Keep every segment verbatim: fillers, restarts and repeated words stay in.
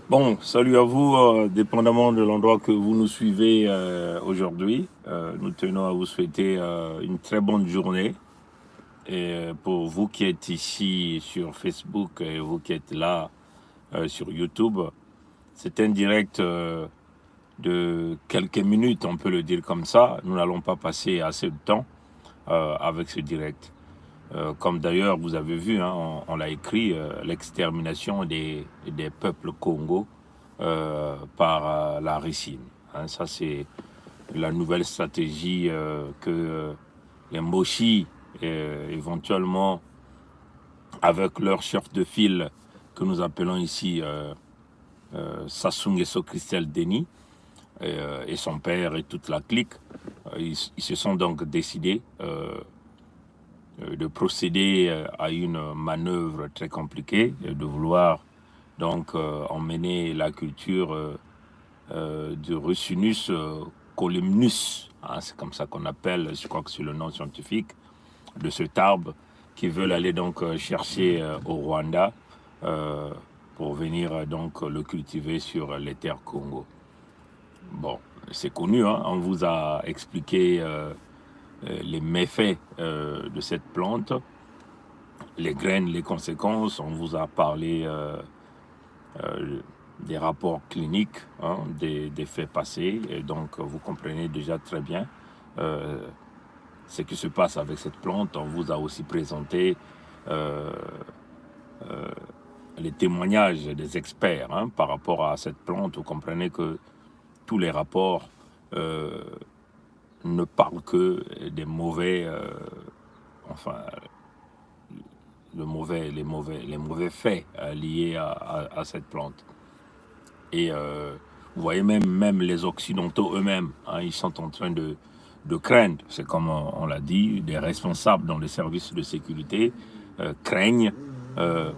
Bon, salut à vous, euh, dépendamment de l'endroit que vous nous suivez euh, aujourd'hui. Euh, nous tenons à vous souhaiter euh, une très bonne journée. Et euh, pour vous qui êtes ici sur Facebook et vous qui êtes là euh, sur YouTube, c'est un direct euh, de quelques minutes, on peut le dire comme ça. Nous n'allons pas passer assez de temps euh, avec ce direct. Euh, comme d'ailleurs vous avez vu, hein, on, on l'a écrit, euh, l'extermination des, des peuples Kongo euh, par euh, la ricine. Hein, ça, c'est la nouvelle stratégie euh, que euh, les Mbochi, euh, éventuellement, avec leur chef de file que nous appelons ici euh, euh, Sassou Nguesso Christel Denis, euh, et son père et toute la clique, euh, ils, ils se sont donc décidés euh, euh, de procéder euh, à une manœuvre très compliquée, euh, de vouloir donc euh, emmener la culture euh, euh, du Rucinus euh, columnus, hein, c'est comme ça qu'on appelle, je crois que c'est le nom scientifique, de cet arbre qu'ils veulent aller donc euh, chercher euh, au Rwanda euh, pour venir euh, donc le cultiver sur les terres Kongo. Bon, c'est connu, hein, on vous a expliqué euh, euh, les méfaits euh, de cette plante, les graines, les conséquences, on vous a parlé euh, euh, des rapports cliniques, hein, des, des faits passés, et donc vous comprenez déjà très bien euh, ce qui se passe avec cette plante. On vous a aussi présenté euh, euh, les témoignages des experts hein, par rapport à cette plante. Vous comprenez que tous les rapports euh, ne parlent que des mauvais, euh, enfin, le mauvais, les mauvais, les mauvais faits euh, liés à, à- à cette plante. Et euh, vous voyez même, même les Occidentaux eux-mêmes, hein, ils sont en train de, de craindre. C'est comme on, on l'a dit, des responsables dans les services de sécurité euh, craignent euh,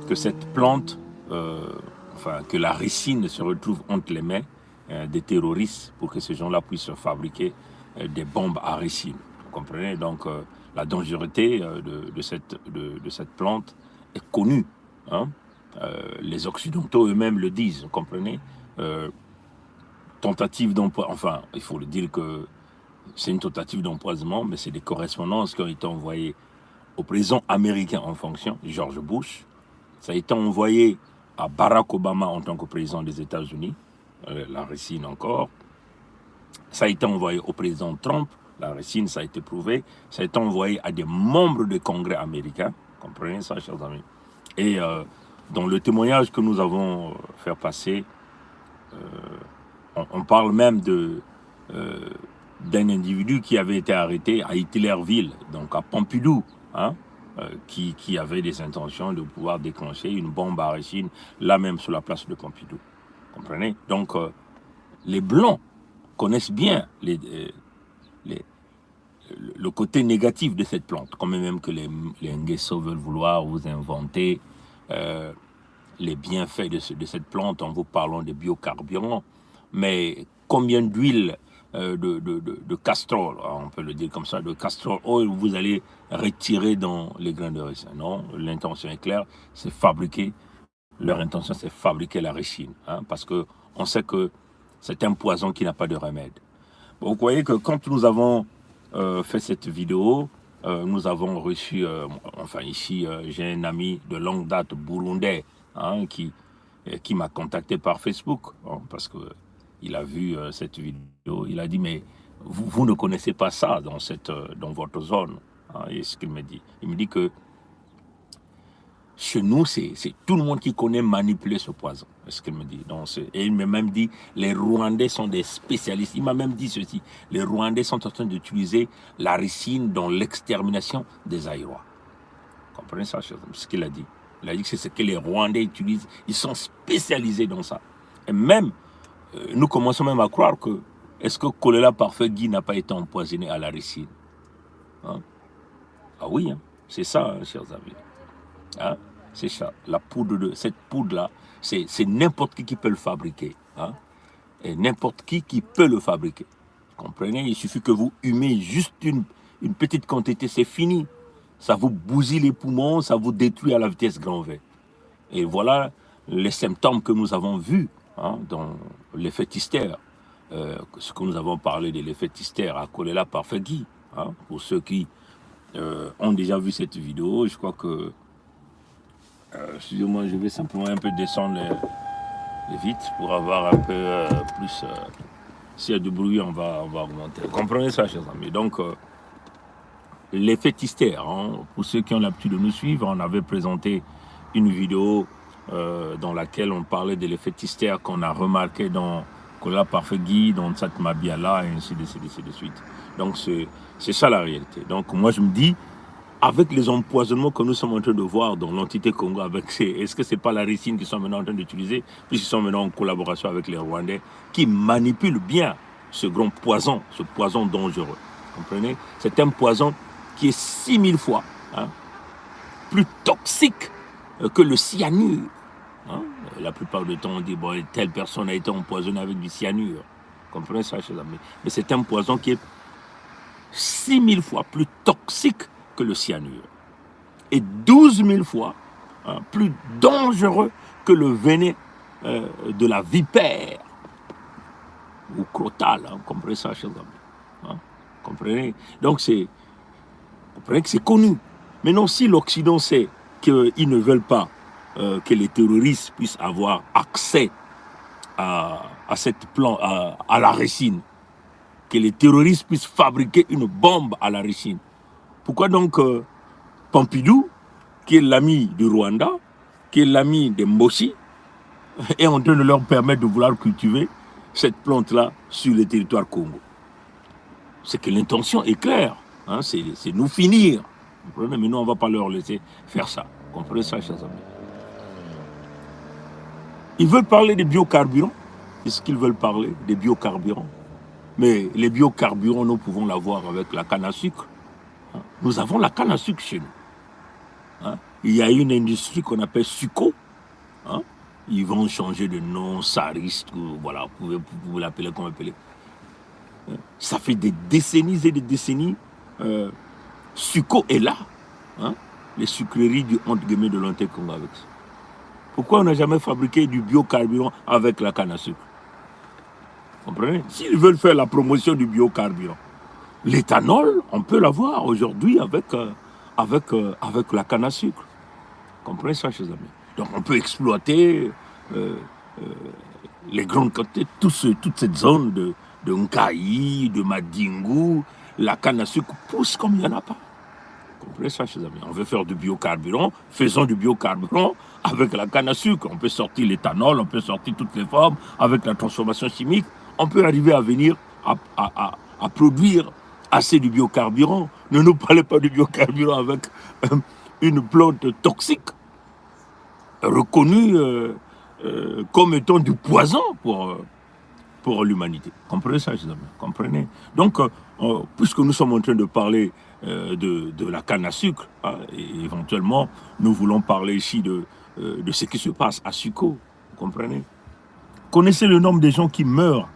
que cette plante, euh, enfin, que la ricine se retrouve entre les mains euh, des terroristes pour que ces gens-là puissent fabriquer euh, des bombes à ricine. Vous comprenez ? Donc, euh, la dangerosité euh, de, de cette, de, de cette plante est connue. Hein ? Euh, les Occidentaux eux-mêmes le disent, vous comprenez ? Euh, tentative d'empoisonnement, enfin, il faut le dire que c'est une tentative d'empoisonnement, mais c'est des correspondances qui ont été envoyées au président américain en fonction, George Bush. Ça a été envoyé à Barack Obama en tant que président des États-Unis, euh, la ricine encore. Ça a été envoyé au président Trump, la ricine, ça a été prouvé. Ça a été envoyé à des membres du Congrès américain, comprenez ça, chers amis. Et euh, dans le témoignage que nous avons euh, fait passer, euh, on, on parle même de euh, d'un individu qui avait été arrêté à Hitlerville, donc à Pompidou, hein, euh, qui, qui avait des intentions de pouvoir déclencher une bombe à ricine là même sur la place de Pompidou. Comprenez ? Donc, euh, les Blancs connaissent bien les, euh, les, le, le côté négatif de cette plante, quand même que les, les Nguesso veulent vouloir vous inventer euh, les bienfaits de, ce- de cette plante en vous parlant de biocarburant. Mais combien d'huile euh, de, de, de, de castor, hein, on peut le dire comme ça, de castor oil vous allez retirer dans les grains de ricin ? Non, l'intention est claire, c'est fabriquer leur intention, c'est fabriquer la ricine, hein, parce que on sait que c'est un poison qui n'a pas de remède. Bon, vous voyez que quand nous avons euh, fait cette vidéo, euh, nous avons reçu, euh, enfin ici, euh, j'ai un ami de longue date burundais hein, qui, euh, qui m'a contacté par Facebook, hein, parce que il a vu euh, cette vidéo. Il a dit, mais vous, vous ne connaissez pas ça dans, cette, euh, dans votre zone, hein, et ce qu'il me dit. Il me dit que chez nous, c'est c'est tout le monde qui connaît manipuler ce poison. C'est ce qu'il me dit. Donc, c'est- et il m'a même dit, les Rwandais sont des spécialistes. Il m'a même dit ceci, les Rwandais sont en train d'utiliser la ricine dans l'extermination des Aïrois. Comprenez ça, chers amis, ce qu'il a dit. Il a dit que c'est ce que les Rwandais utilisent. Ils sont spécialisés dans ça. Et même, euh, nous commençons même à croire que, est-ce que Kolera Parfait Guy n'a pas été empoisonné à la ricine ? Hein ? Ah oui, hein. C'est ça, hein, chers amis. Hein ? C'est ça. La poudre de, cette poudre-là, c'est c'est n'importe qui qui peut le fabriquer. Hein ? Et n'importe qui qui peut le fabriquer. Comprenez ? Il suffit que vous humez juste une, une petite quantité, c'est fini. Ça vous bousille les poumons, ça vous détruit à la vitesse grand V. Et voilà les symptômes que nous avons vus, hein, dans l'effet Tistère, euh, ce que nous avons parlé de l'effet Tistère à Kolala Parfait Guy, hein, pour ceux qui euh, ont déjà vu cette vidéo, je crois que, euh, excusez-moi, je vais simplement un peu descendre les, les vitres pour avoir un peu euh, plus. Euh, s'il y a du bruit, on va, on va augmenter. Vous comprenez ça, chers amis? Donc, euh, l'effet Tistère, hein, pour ceux qui ont l'habitude de nous suivre, on avait présenté une vidéo euh, dans laquelle on parlait de l'effet Tistère qu'on a remarqué dans Kolala Parfait Guy, dans Satma Biala, et ainsi de suite, ainsi de suite. Donc, c'est c'est ça la réalité. Donc, moi, je me dis, avec les empoisonnements que nous sommes en train de voir dans l'entité Congo, avec ces, est-ce que c'est pas la ricine qu'ils sont maintenant en train d'utiliser, puisqu'ils sont maintenant en collaboration avec les Rwandais, qui manipulent bien ce grand poison, ce poison dangereux? Comprenez? C'est un poison qui est six mille fois, hein, plus toxique euh, que le cyanure. Hein? La plupart du temps, on dit, bon, telle personne a été empoisonnée avec du cyanure. Comprenez ça, chers amis. Mais c'est un poison qui est six mille fois plus toxique que le cyanure et douze mille fois, hein, plus dangereux que le venin euh, de la vipère ou crotale, hein, comprenez ça, chers amis. Hein? Comprenez? Donc, c'est, comprenez que c'est connu. Maintenant, si l'Occident sait qu'ils ne veulent pas euh, que les terroristes puissent avoir accès à, à cette plante, à, à la ricine, que les terroristes puissent fabriquer une bombe à la ricine, pourquoi donc euh, Pompidou, qui est l'ami du Rwanda, qui est l'ami des Mboshi, est en train de leur permettre de vouloir cultiver cette plante-là sur le territoire Congo? C'est que l'intention est claire, hein, c'est c'est nous finir. Vous comprenez? Mais nous, on ne va pas leur laisser faire ça. Comprenez ça, chers amis. Ils veulent parler des biocarburants. Est-ce qu'ils veulent parler des biocarburants? Mais les biocarburants, nous pouvons l'avoir avec la canne à sucre. Hein? Nous avons la canne à sucre chez nous. Hein? Il y a une industrie qu'on appelle Suco. Hein? Ils vont changer de nom, Sariste, ou voilà, vous pouvez, vous pouvez l'appeler comme vous appelez. Hein? Ça fait des décennies et des décennies. Euh, Suco est là. Hein? Les sucreries du, entre guillemets, de l'Antey Congo avec ça. Pourquoi on n'a jamais fabriqué du biocarburant avec la canne à sucre? Comprenez? S'ils veulent faire la promotion du biocarburant, l'éthanol, on peut l'avoir aujourd'hui avec, euh, avec, euh, avec la canne à sucre. Comprenez ça, chers amis? Donc on peut exploiter euh, euh, les grandes quantités, tout ce- toute cette zone de, de Nkayi, de Madingou. La canne à sucre pousse comme il n'y en a pas. Comprenez ça, chers amis? On veut faire du biocarburant, faisons du biocarburant avec la canne à sucre. On peut sortir l'éthanol, on peut sortir toutes les formes avec la transformation chimique. On peut arriver à venir à, à- à- à produire assez de biocarburant. Ne nous parlez pas de biocarburant avec euh, une plante toxique reconnue euh, euh, comme étant du poison pour, euh, pour l'humanité. Comprenez ça, chers amis? Comprenez? Donc, euh, euh, puisque nous sommes en train de parler euh, de, de la canne à sucre, hein, et éventuellement, nous voulons parler ici de, euh, de ce qui se passe à Suco. Vous comprenez? Connaissez le nombre de gens qui meurent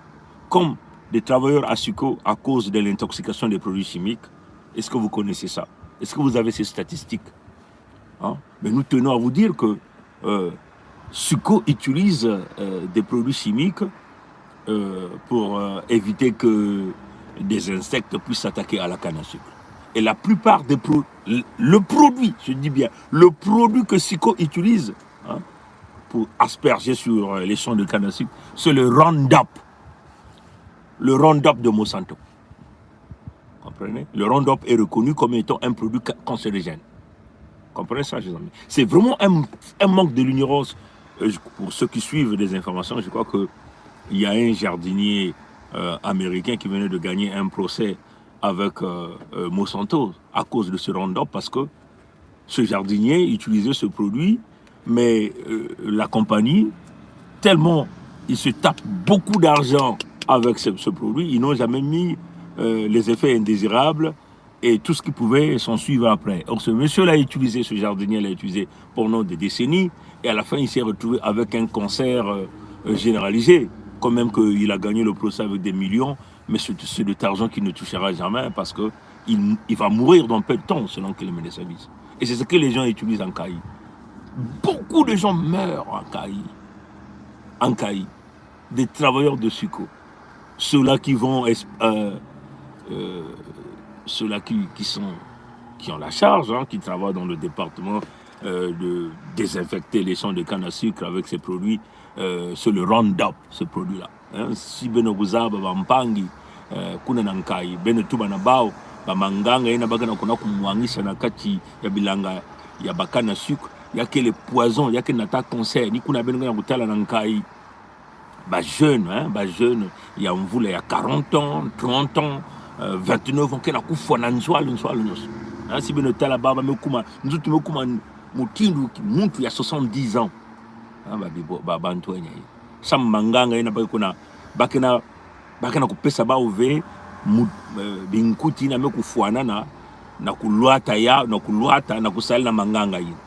comme des travailleurs à Suco à cause de l'intoxication des produits chimiques? Est-ce que vous connaissez ça? Est-ce que vous avez ces statistiques? Hein? Mais nous tenons à vous dire que euh, Suco utilise euh, des produits chimiques euh, pour euh, éviter que des insectes puissent s'attaquer à la canne à sucre. Et la plupart des pro- le- le produit, je dis bien, le produit que Suco utilise, hein, pour asperger sur euh, les champs de canne à sucre, c'est le Roundup. Le Roundup de Monsanto. Comprenez? Le Roundup est reconnu comme étant un produit ca- cancérigène. Comprenez ça, chers amis? C'est vraiment un, un manque de l'ignorance. Euh, je- pour ceux qui suivent des informations, je crois que il y a un jardinier euh, américain qui venait de gagner un procès avec euh, euh, Monsanto à cause de ce Roundup, parce que ce jardinier utilisait ce produit, mais euh, la compagnie, tellement ils se tapent beaucoup d'argent avec ce, ce produit, ils n'ont jamais mis euh, les effets indésirables et tout ce qui pouvait s'en suivre après. Or, ce monsieur-là a utilisé, ce jardinier l'a utilisé pendant des décennies, et à la fin, il s'est retrouvé avec un cancer euh, euh, généralisé, quand même qu'il a gagné le procès avec des millions, mais c'est c'est de l'argent qu'il ne touchera jamais parce que il, il va mourir dans peu de temps, selon que les médecins disent. Et c'est ce que les gens utilisent en Kayi. Beaucoup de gens meurent en Kayi, en Kayi, des travailleurs de sucre. Ceux-là qui vont, euh, euh, ceux-là qui, qui sont, qui ont la charge, hein, qui travaillent dans le département, euh, de désinfecter les champs de canne à sucre avec ces produits, euh, c'est le Roundup, ce produit-là. Hein, si beno kuzaba bampangi, euh, kuna na Nkayi, beno tuba na bawu, ba manganga yina bakena kuna kumwangisa na kati ya bilanga ya ba canne à sucre, ya kele poison, ya kena ta cancer, ni kuna beno kena kutala na Nkayi. Ba jeune, hein, ba jeune, ya mvula ya quarante ans, trente ans, euh, vingt-neuf ans, kena kufwa na nzwal, nzwal, nzwal. Hein, si beno tala baba mekuma, nzutu mekuma mutindu ki muntu ya soixante-dix ans. Hein, ba bibo, ba bantu enya. Sam manganga yina bakena, bakena, bakena kupesa bawu ve, mu, euh, binkuti yina mekufwana na, na kulwata ya, na kulwata, na kusalila manganga yina.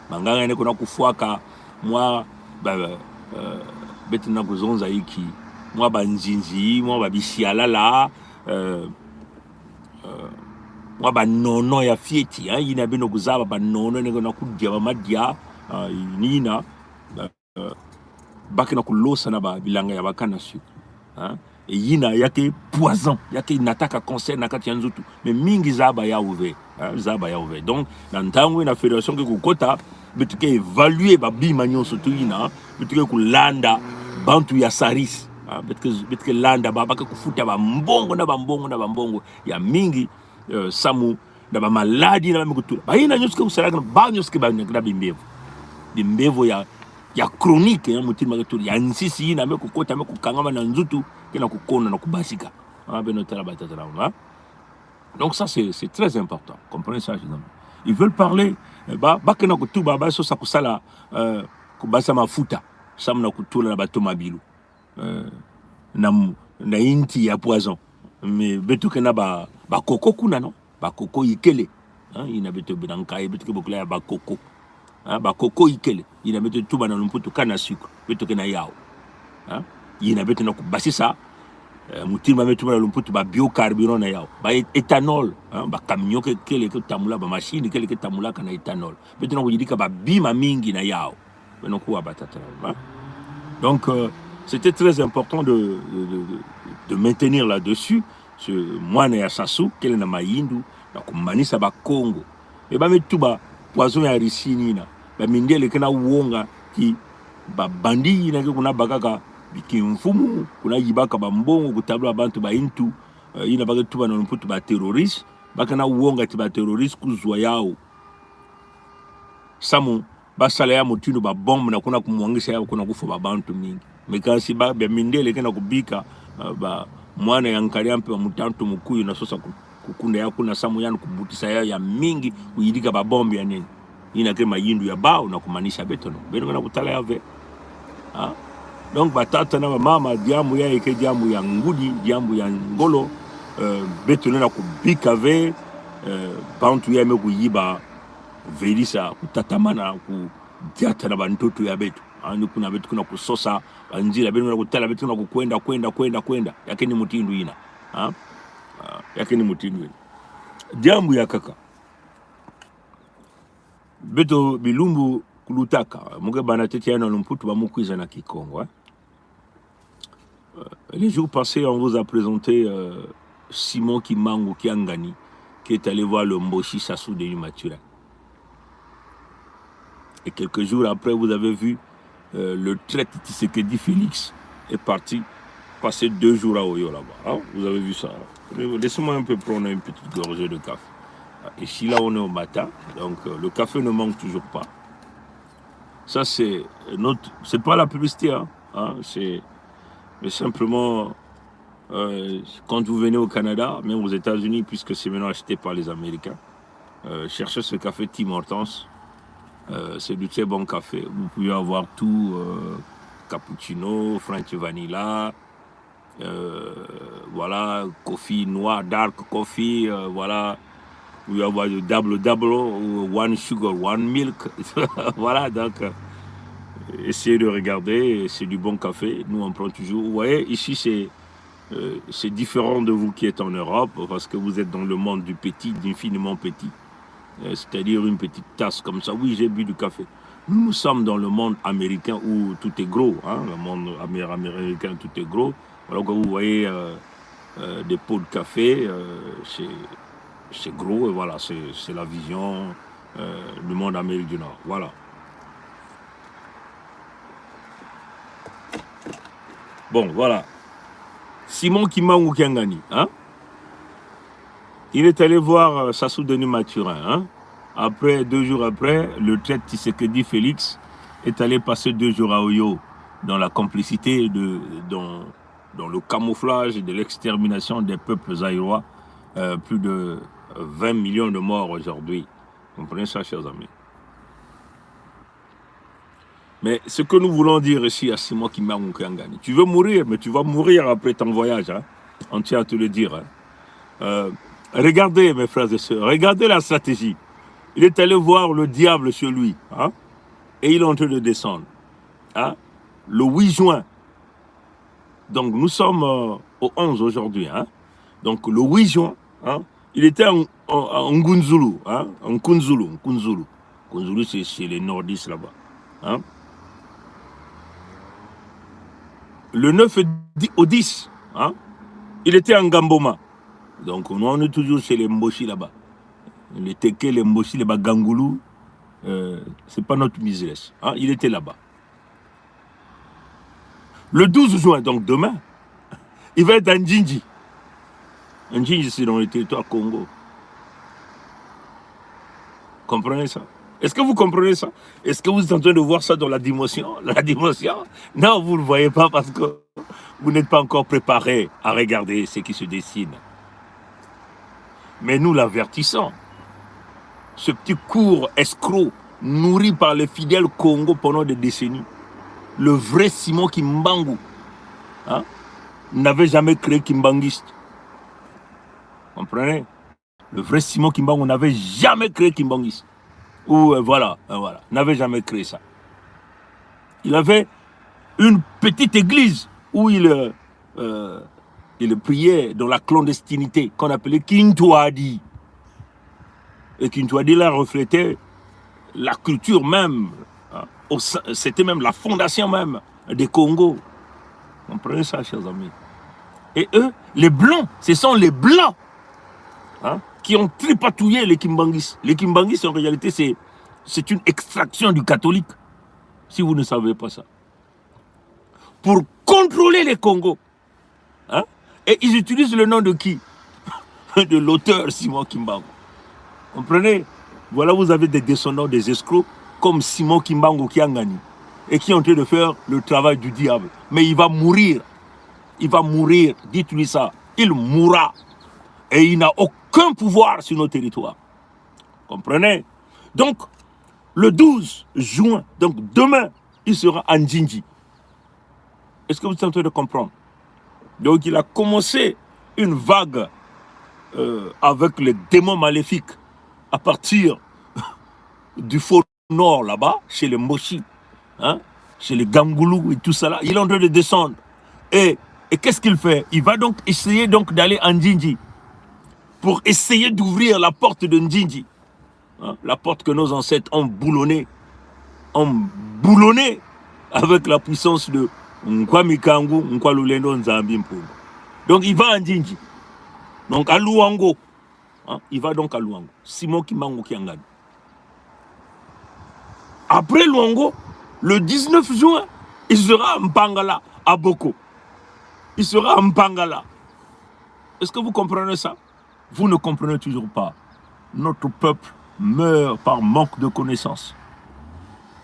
Manganga yina kuna kufwaka mwa ba, euh, beto na kuzonza iki, mwa ba nzinzi, mwa ba bisialala, euh, euh, mwa ba nono ya fioti, hein, yina beno kuzaba ba nono, ne kuna kudia ba madia, euh, ni yina, euh, bakena kulosa na ba bilanga ya ba canne à sucre. Hein? E yina ya ke poison, ya ke nataka cancer na kati ya nzutu. Mais mingi zaba yawu ve. Hein, zaba yawu ve. Donc, na ntangu yina fédération ke kukota, beto ke évaluer ba bima nyonso tu yina, beto ke kulanda bantu ya SARS. Hein, beto ke, beto ke landa ba, ba ke kufuta ba mbongo na ba mbongo na ba mbongo ya mingi, euh, samu na ba maladie yina ba mekutula. Ba yina nyonso ke kusalaka, ba nyonso ke ba na bimbevo. Bimbevo ya, ya chronique, hein, mutindu ma ke tula. Ya nsisi yina mekukota, mekukangama na nzutu, kena kukona na kubasika. Ah, beno tala ba tata na, hein? Donc ça, c'est, c'est très important. Comprenez ça, je dis. Ils veulent parler, euh, ba, bakena kutuba, ba sosa kusala, euh, kubasa mafuta, samu na kutula na ba tomabilu. Euh, na, na inti ya poison. Mais beto kena ba, ba coco kuna, non? Ba coco ikele. Hein, yina beto bina Nkayi, beto ke bokila ya ba coco. Hein, ba coco ikele. Yina beto tuba na lumputu canne à sucre. Beto kena yawu. Hein? Yina beto na kubasisa, euh, mutindu ma beto tuba na lumputu ba biocarburant na yawu. Ba é-, éthanol. Hein? Ba camion ke, kele ke tambula, ba machine kele ke tambulaka na éthanol. Beto na kuyidika ba bima mingi na yawu. Beno kuwa ba tata na, hein? Donc, euh, c'était très important de, de, de, de, de maintenir là-dessus. Ce mwana ya Sassou, kele na mayindu, na kumanisa ba Kongo. E ba metuba poison ya Russie yina. Ba mindele kena wonga ti ba bandit yina ke kuna bakaka bikimfumu, kuna yibaka ba mbongo, kutabula bantu ba intu, euh, yina ba ke tuba na lumputu ba terroriste, bakena wonga ti ba terroriste kuzwa yawu. Samu basala ya mutindu ba bombe na kuna kumwangisa ya kuna kufwa ba bantu mingi. Mais kansi ba, ba mindele kena kubika, euh, ba mwana ya Nkaliampe, ba mutantu Mukuyu na sosa ku-, kukunda ya kuna samu ya na kubutisa ya, ya mingi, kuyidika ba bombe ya nene. Yina ke mayindu ya bawu na kumanisa beto, non? Beno kena kutala ya ve. Hein? Donc, ba tata na ba mama, diambu ya eke diambu ya ngudi, diambu ya ngolo, euh, beto na kubika ve, euh, bantu ya mekuyiba, velisa kutatamana, kudiatana ba ntoto ya beto. Hein, ni kuna beto kena kusosa ba nzila, beno kena kutala beto kena kukwenda, kwenda, kwenda, kwenda. Ya ke ni mutindu yina. Hein? Ah, ya ke ni mutindu yina. Diambu ya kaka. Beto bilumbu kulutaka, mu ke bana ntete ya na lumputu, ba mukwiza na Kikongo, hein. Euh, les jours passés, on vous a présenté, euh, Simon Kimbangu Kiangani, qui est allé voir le Mboshi Sassou Denis Mathurin. Et quelques jours après, vous avez vu, euh, le traître Tshisekedi Félix est parti passer deux jours à Oyo là-bas. Hein? Vous avez vu ça, hein? Laissez-moi un peu prendre une petite gorgée de café. Ici, là, on est au matin, donc, euh, le café ne manque toujours pas. Ça, c'est notre, c'est pas la publicité, hein. Hein, c'est, mais simplement, euh, quand vous venez au Canada, même aux États-Unis, puisque c'est maintenant acheté par les Américains, euh, cherchez ce café Tim Hortons. Euh, c'est du très bon café. Vous pouvez avoir tout, euh, cappuccino, French vanilla, euh, voilà, coffee noir, dark coffee, euh, voilà. Vous pouvez avoir du double double ou one sugar, one milk. Voilà, donc, euh, essayez de regarder, c'est du bon café. Nous, on prend toujours. Vous voyez, ici, c'est, euh, c'est différent de vous qui êtes en Europe, parce que vous êtes dans le monde du petit, d'infiniment petit. Euh, c'est-à-dire une petite tasse comme ça. Oui, j'ai bu du café. nous, nous sommes dans le monde américain où tout est gros, hein, le monde amé- américain, tout est gros. Alors que vous voyez euh, euh, des pots de café, euh, c'est c'est gros, et voilà, c'est c'est la vision euh, du monde Amérique du Nord. Voilà. Bon, voilà. Simon Kimbangu Kiangani, hein? Il est allé voir euh, Sassou Denis Mathurin, hein? Après, deux jours après, le traître Tshisekedi Félix est allé passer deux jours à Oyo dans la complicité de, dans, dans le camouflage de l'extermination des peuples zaïrois, euh, plus de vingt millions de morts aujourd'hui. Comprenez ça, chers amis. Mais ce que nous voulons dire ici à Simon Kimbangu Kiangani, tu veux mourir, mais tu vas mourir après ton voyage, hein. On tient à te le dire, hein. Euh, regardez, mes frères et sœurs, regardez la stratégie. Il est allé voir le diable chez lui, hein, et il est en train de descendre, hein, le huit juin. Donc nous sommes euh, au onze aujourd'hui, hein. Donc le huit juin, hein, il était en, en, en Ngunzulu, hein, en Kunzulu, en Kunzulu. Kunzulu, c'est c'est les nordistes là-bas, hein. Le neuf au dix, au dix, hein, il était en Gamboma. Donc nous, on est toujours chez les Mboshi là-bas. Les Teke, les Mboshi, les Bagangulu, euh, c'est pas notre business, hein. Il était là-bas. Le douze juin, donc demain, il va être à Ndjindji. Ndjindji, c'est dans le territoire Kongo. Comprenez ça? Est-ce que vous comprenez ça? Est-ce que vous êtes en train de voir ça dans la dimension? La dimension? Non, vous ne le voyez pas parce que vous n'êtes pas encore préparé à regarder ce qui se dessine. Mais nous l'avertissons. Ce petit court escroc nourri par les fidèles Kongo pendant des décennies. Le vrai Simon Kimbangu, hein, n'avait jamais créé Kimbanguiste. Comprenez? Le vrai Simon Kimbangu n'avait jamais créé Kimbanguiste. Ou euh, voilà, euh, voilà, n'avait jamais créé ça. Il avait une petite église où il, euh, euh, il priait dans la clandestinité, qu'on appelait Kintwadi. Et Kintwadi là reflétait la culture même, hein, au sein- c'était même la fondation même des Kongo. Comprenez ça, chers amis. Et eux, les Blancs, ce sont les Blancs, hein, qui ont tripatouillé les Kimbanguistes. Les Kimbanguistes, en réalité, c'est c'est une extraction du catholique, si vous ne savez pas ça. Pour contrôler les Kongo, hein? Et ils utilisent le nom de qui? De l'auteur Simon Kimbangu. Comprenez? Voilà, vous avez des descendants des escrocs comme Simon Kimbangu Kiangani et qui est en train de faire le travail du diable. Mais il va mourir. Il va mourir. Dites-lui ça. Il mourra. Et il n'a aucun pouvoir sur nos territoires. Comprenez? Donc, le douze juin, donc demain, il sera à Ndjindji. Est-ce que vous êtes en train de comprendre? Donc, il a commencé une vague euh, avec les démons maléfiques à partir du faux nord là-bas, chez les Mboshi, hein, chez les Gangulu et tout ça là. Il est en train de descendre. Et, et qu'est-ce qu'il fait? Il va donc essayer donc d'aller à Ndjindji pour essayer d'ouvrir la porte de Ndjindji. Hein, la porte que nos ancêtres ont boulonnée, ont boulonnée avec la puissance de Nkwami Kangu, Nkwa Lulendo, Nzambi Mpungu. Donc il va à Ndjindji. Donc à Luango. Hein, il va donc à Luango. Simon Kimbangu Kiangani. Après Luango, le dix-neuf juin, il sera à Mpangala, à Boko. Il sera à Mpangala. Est-ce que vous comprenez ça? Vous ne comprenez toujours pas. Notre peuple meurt par manque de connaissances.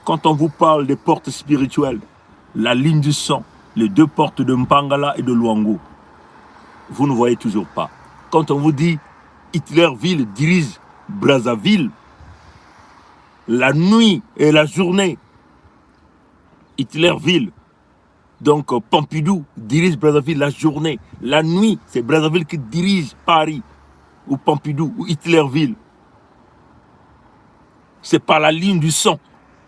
Quand on vous parle des portes spirituelles, la ligne du sang, les deux portes de Mpangala et de Luango, vous ne voyez toujours pas. Quand on vous dit Hitlerville dirige Brazzaville, la nuit et la journée, Hitlerville, donc euh, Pompidou dirige Brazzaville la journée. La nuit, c'est Brazzaville qui dirige Paris, ou Pompidou, ou Hitlerville. C'est par la ligne du sang,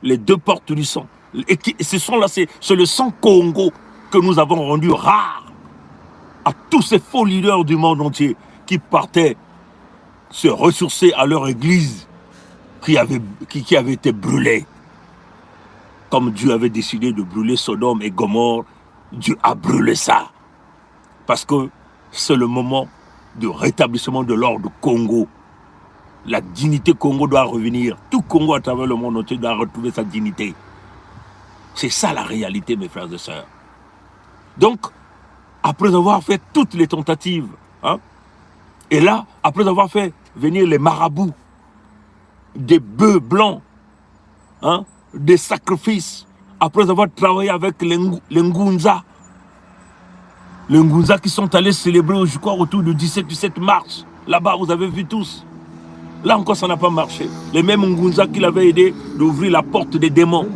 les deux portes du sang. Et qui- ce sont là, c'est c'est le sang Kongo que nous avons rendu rare à tous ces faux leaders du monde entier qui partaient se ressourcer à leur église qui avait, qui, qui avait été brûlée. Comme Dieu avait décidé de brûler Sodome et Gomorrhe, Dieu a brûlé ça. Parce que c'est le moment du rétablissement de l'ordre Kongo. La dignité Kongo doit revenir. Tout Kongo à travers le monde entier doit retrouver sa dignité. C'est ça la réalité, mes frères et sœurs. Donc, après avoir fait toutes les tentatives, hein, et là, après avoir fait venir les marabouts, des bœufs blancs, hein, des sacrifices, après avoir travaillé avec les Ngu-, les Ngunza, les Ngunza qui sont allés célébrer, je crois, autour du dix-sept, dix-sept mars. Là-bas, vous avez vu tous. Là encore, ça n'a pas marché. Les mêmes Ngunza qui l'avaient aidé d'ouvrir la porte des démons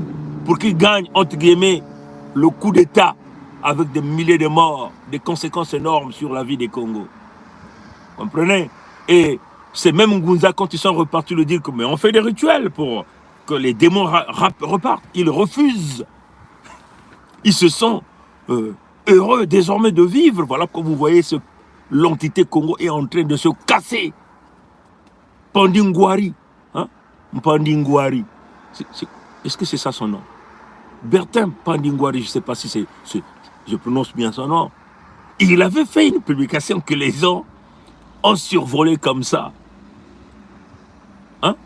pour qu'ils gagnent, entre guillemets, le coup d'État avec des milliers de morts, des conséquences énormes sur la vie des Kongo. Comprenez ? Et ces mêmes Ngunza, quand ils sont repartis le dire que, mais on fait des rituels pour que les démons ra-, rap-, repartent, ils refusent. Ils se sont, euh, heureux désormais de vivre. Voilà pourquoi vous voyez ce, l'entité Kongo est en train de se casser. Pandingwari, hein ? Pandingwari. C'est, c'est, est-ce que c'est ça son nom ? Bertin Pandingwari, je ne sais pas si c'est, c'est, je prononce bien son nom. Il avait fait une publication que les gens ont survolé comme ça. Hein ?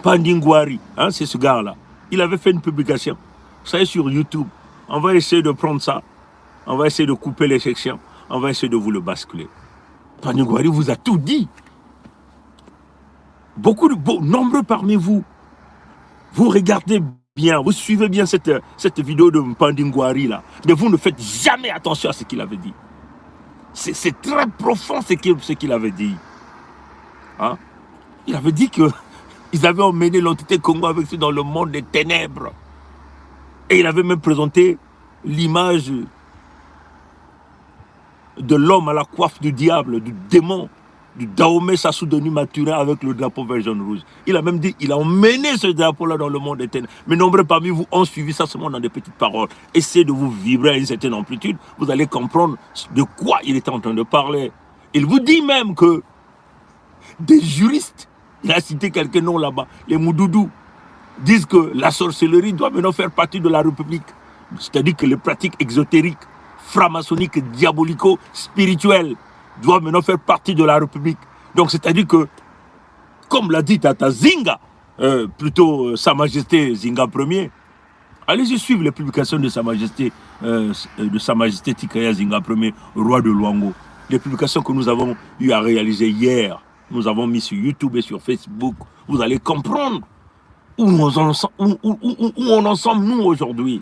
Pandingwari, hein, c'est ce gars-là. Il avait fait une publication. Ça est sur YouTube. On va essayer de prendre ça. On va essayer de couper les sections. On va essayer de vous le basculer. Pandingwari vous a tout dit. Beaucoup de, beau-, nombreux parmi vous, vous regardez bien, vous suivez bien cette, cette vidéo de Pandingwari là. Mais vous ne faites jamais attention à ce qu'il avait dit. C'est, c'est très profond ce qu'il, ce qu'il avait dit. Hein ? Il avait dit que ils avaient emmené l'entité Kongo avec eux dans le monde des ténèbres. Et il avait même présenté l'image de l'homme à la coiffe du diable, du démon, du Dahomey Sassou Denis Mathurin avec le drapeau vert, jaune, rouge. Il a même dit, il a emmené ce drapeau-là dans le monde éternel. Mais nombreux parmi vous ont suivi ça seulement dans des petites paroles. Essayez de vous vibrer à une certaine amplitude, vous allez comprendre de quoi il était en train de parler. Il vous dit même que des juristes, il a cité quelques noms là-bas, les Moudoudou, disent que la sorcellerie doit maintenant faire partie de la République. C'est-à-dire que les pratiques exotériques, franc-maçonniques, diabolico-spirituelles doivent maintenant faire partie de la République. Donc, c'est-à-dire que, comme l'a dit Tata Zinga, euh, plutôt, euh, Sa Majesté Zinga premier, allez-y suivre les publications de Sa Majesté, euh, de Sa Majesté Tikaya Zinga premier, roi de Loango. Les publications que nous avons eu à réaliser hier, nous avons mis sur YouTube et sur Facebook. Vous allez comprendre où on en, où, où, où, où, où on en sommes, nous, aujourd'hui.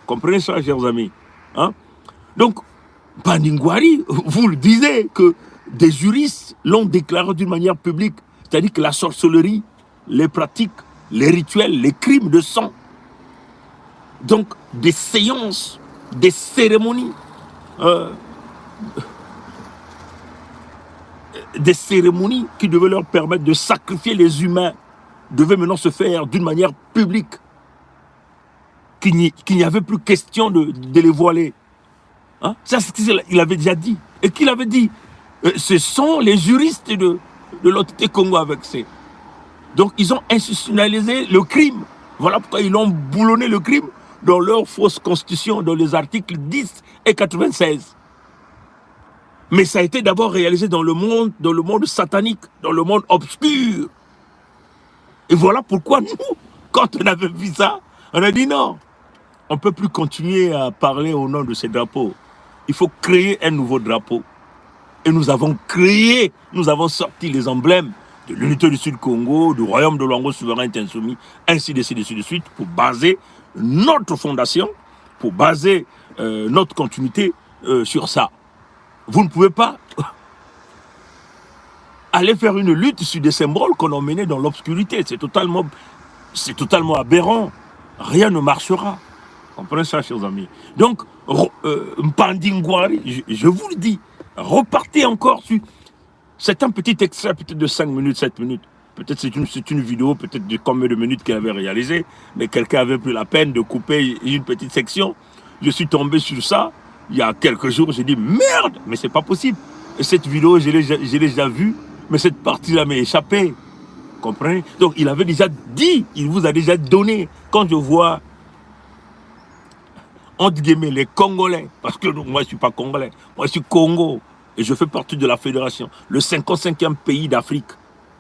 Comprenez ça, chers amis. Hein ? Donc, Pandingwari, vous le disiez, que des juristes l'ont déclaré d'une manière publique, c'est-à-dire que la sorcellerie, les pratiques, les rituels, les crimes de sang, donc des séances, des cérémonies, euh, des cérémonies qui devaient leur permettre de sacrifier les humains devaient maintenant se faire d'une manière publique, qu'il n'y, qu'il n'y avait plus question de, de les voiler. Hein ? Ça, c'est ce qu'il avait déjà dit. Et qu'il avait dit, euh, ce sont les juristes de, de l'entité Kongo avec ces. Donc, ils ont institutionnalisé le crime. Voilà pourquoi ils ont boulonné le crime dans leur fausse constitution, dans les articles dix et quatre-vingt-seize. Mais ça a été d'abord réalisé dans le monde, dans le monde satanique, dans le monde obscur. Et voilà pourquoi nous, quand on avait vu ça, on a dit non, on ne peut plus continuer à parler au nom de ces drapeaux. Il faut créer un nouveau drapeau. Et nous avons créé, nous avons sorti les emblèmes de l'unité du Sud Kongo, du royaume de Loango souverain et insoumis, ainsi de suite, ainsi de suite, pour baser notre fondation, pour baser, euh, notre continuité, euh, sur ça. Vous ne pouvez pas aller faire une lutte sur des symboles qu'on a emmenés dans l'obscurité. C'est totalement, c'est totalement aberrant. Rien ne marchera. Comprenez ça, chers amis. Donc, re-, euh, Mpandingwari, je, je vous le dis, repartez encore sur, c'est un petit extrait peut-être de cinq minutes, sept minutes. Peut-être c'est une, c'est une vidéo, peut-être de combien de minutes qu'il avait réalisé, mais quelqu'un avait pris la peine de couper une petite section. Je suis tombé sur ça il y a quelques jours, j'ai dit, merde, mais c'est pas possible. Et cette vidéo, je l'ai, je l'ai déjà vue, mais cette partie-là m'a échappé. Comprenez ? Donc, il avait déjà dit, il vous a déjà donné. Quand je vois entre guillemets, les Congolais, parce que moi, je suis pas congolais, moi, je suis Kongo, et je fais partie de la fédération, le cinquante-cinquième pays d'Afrique.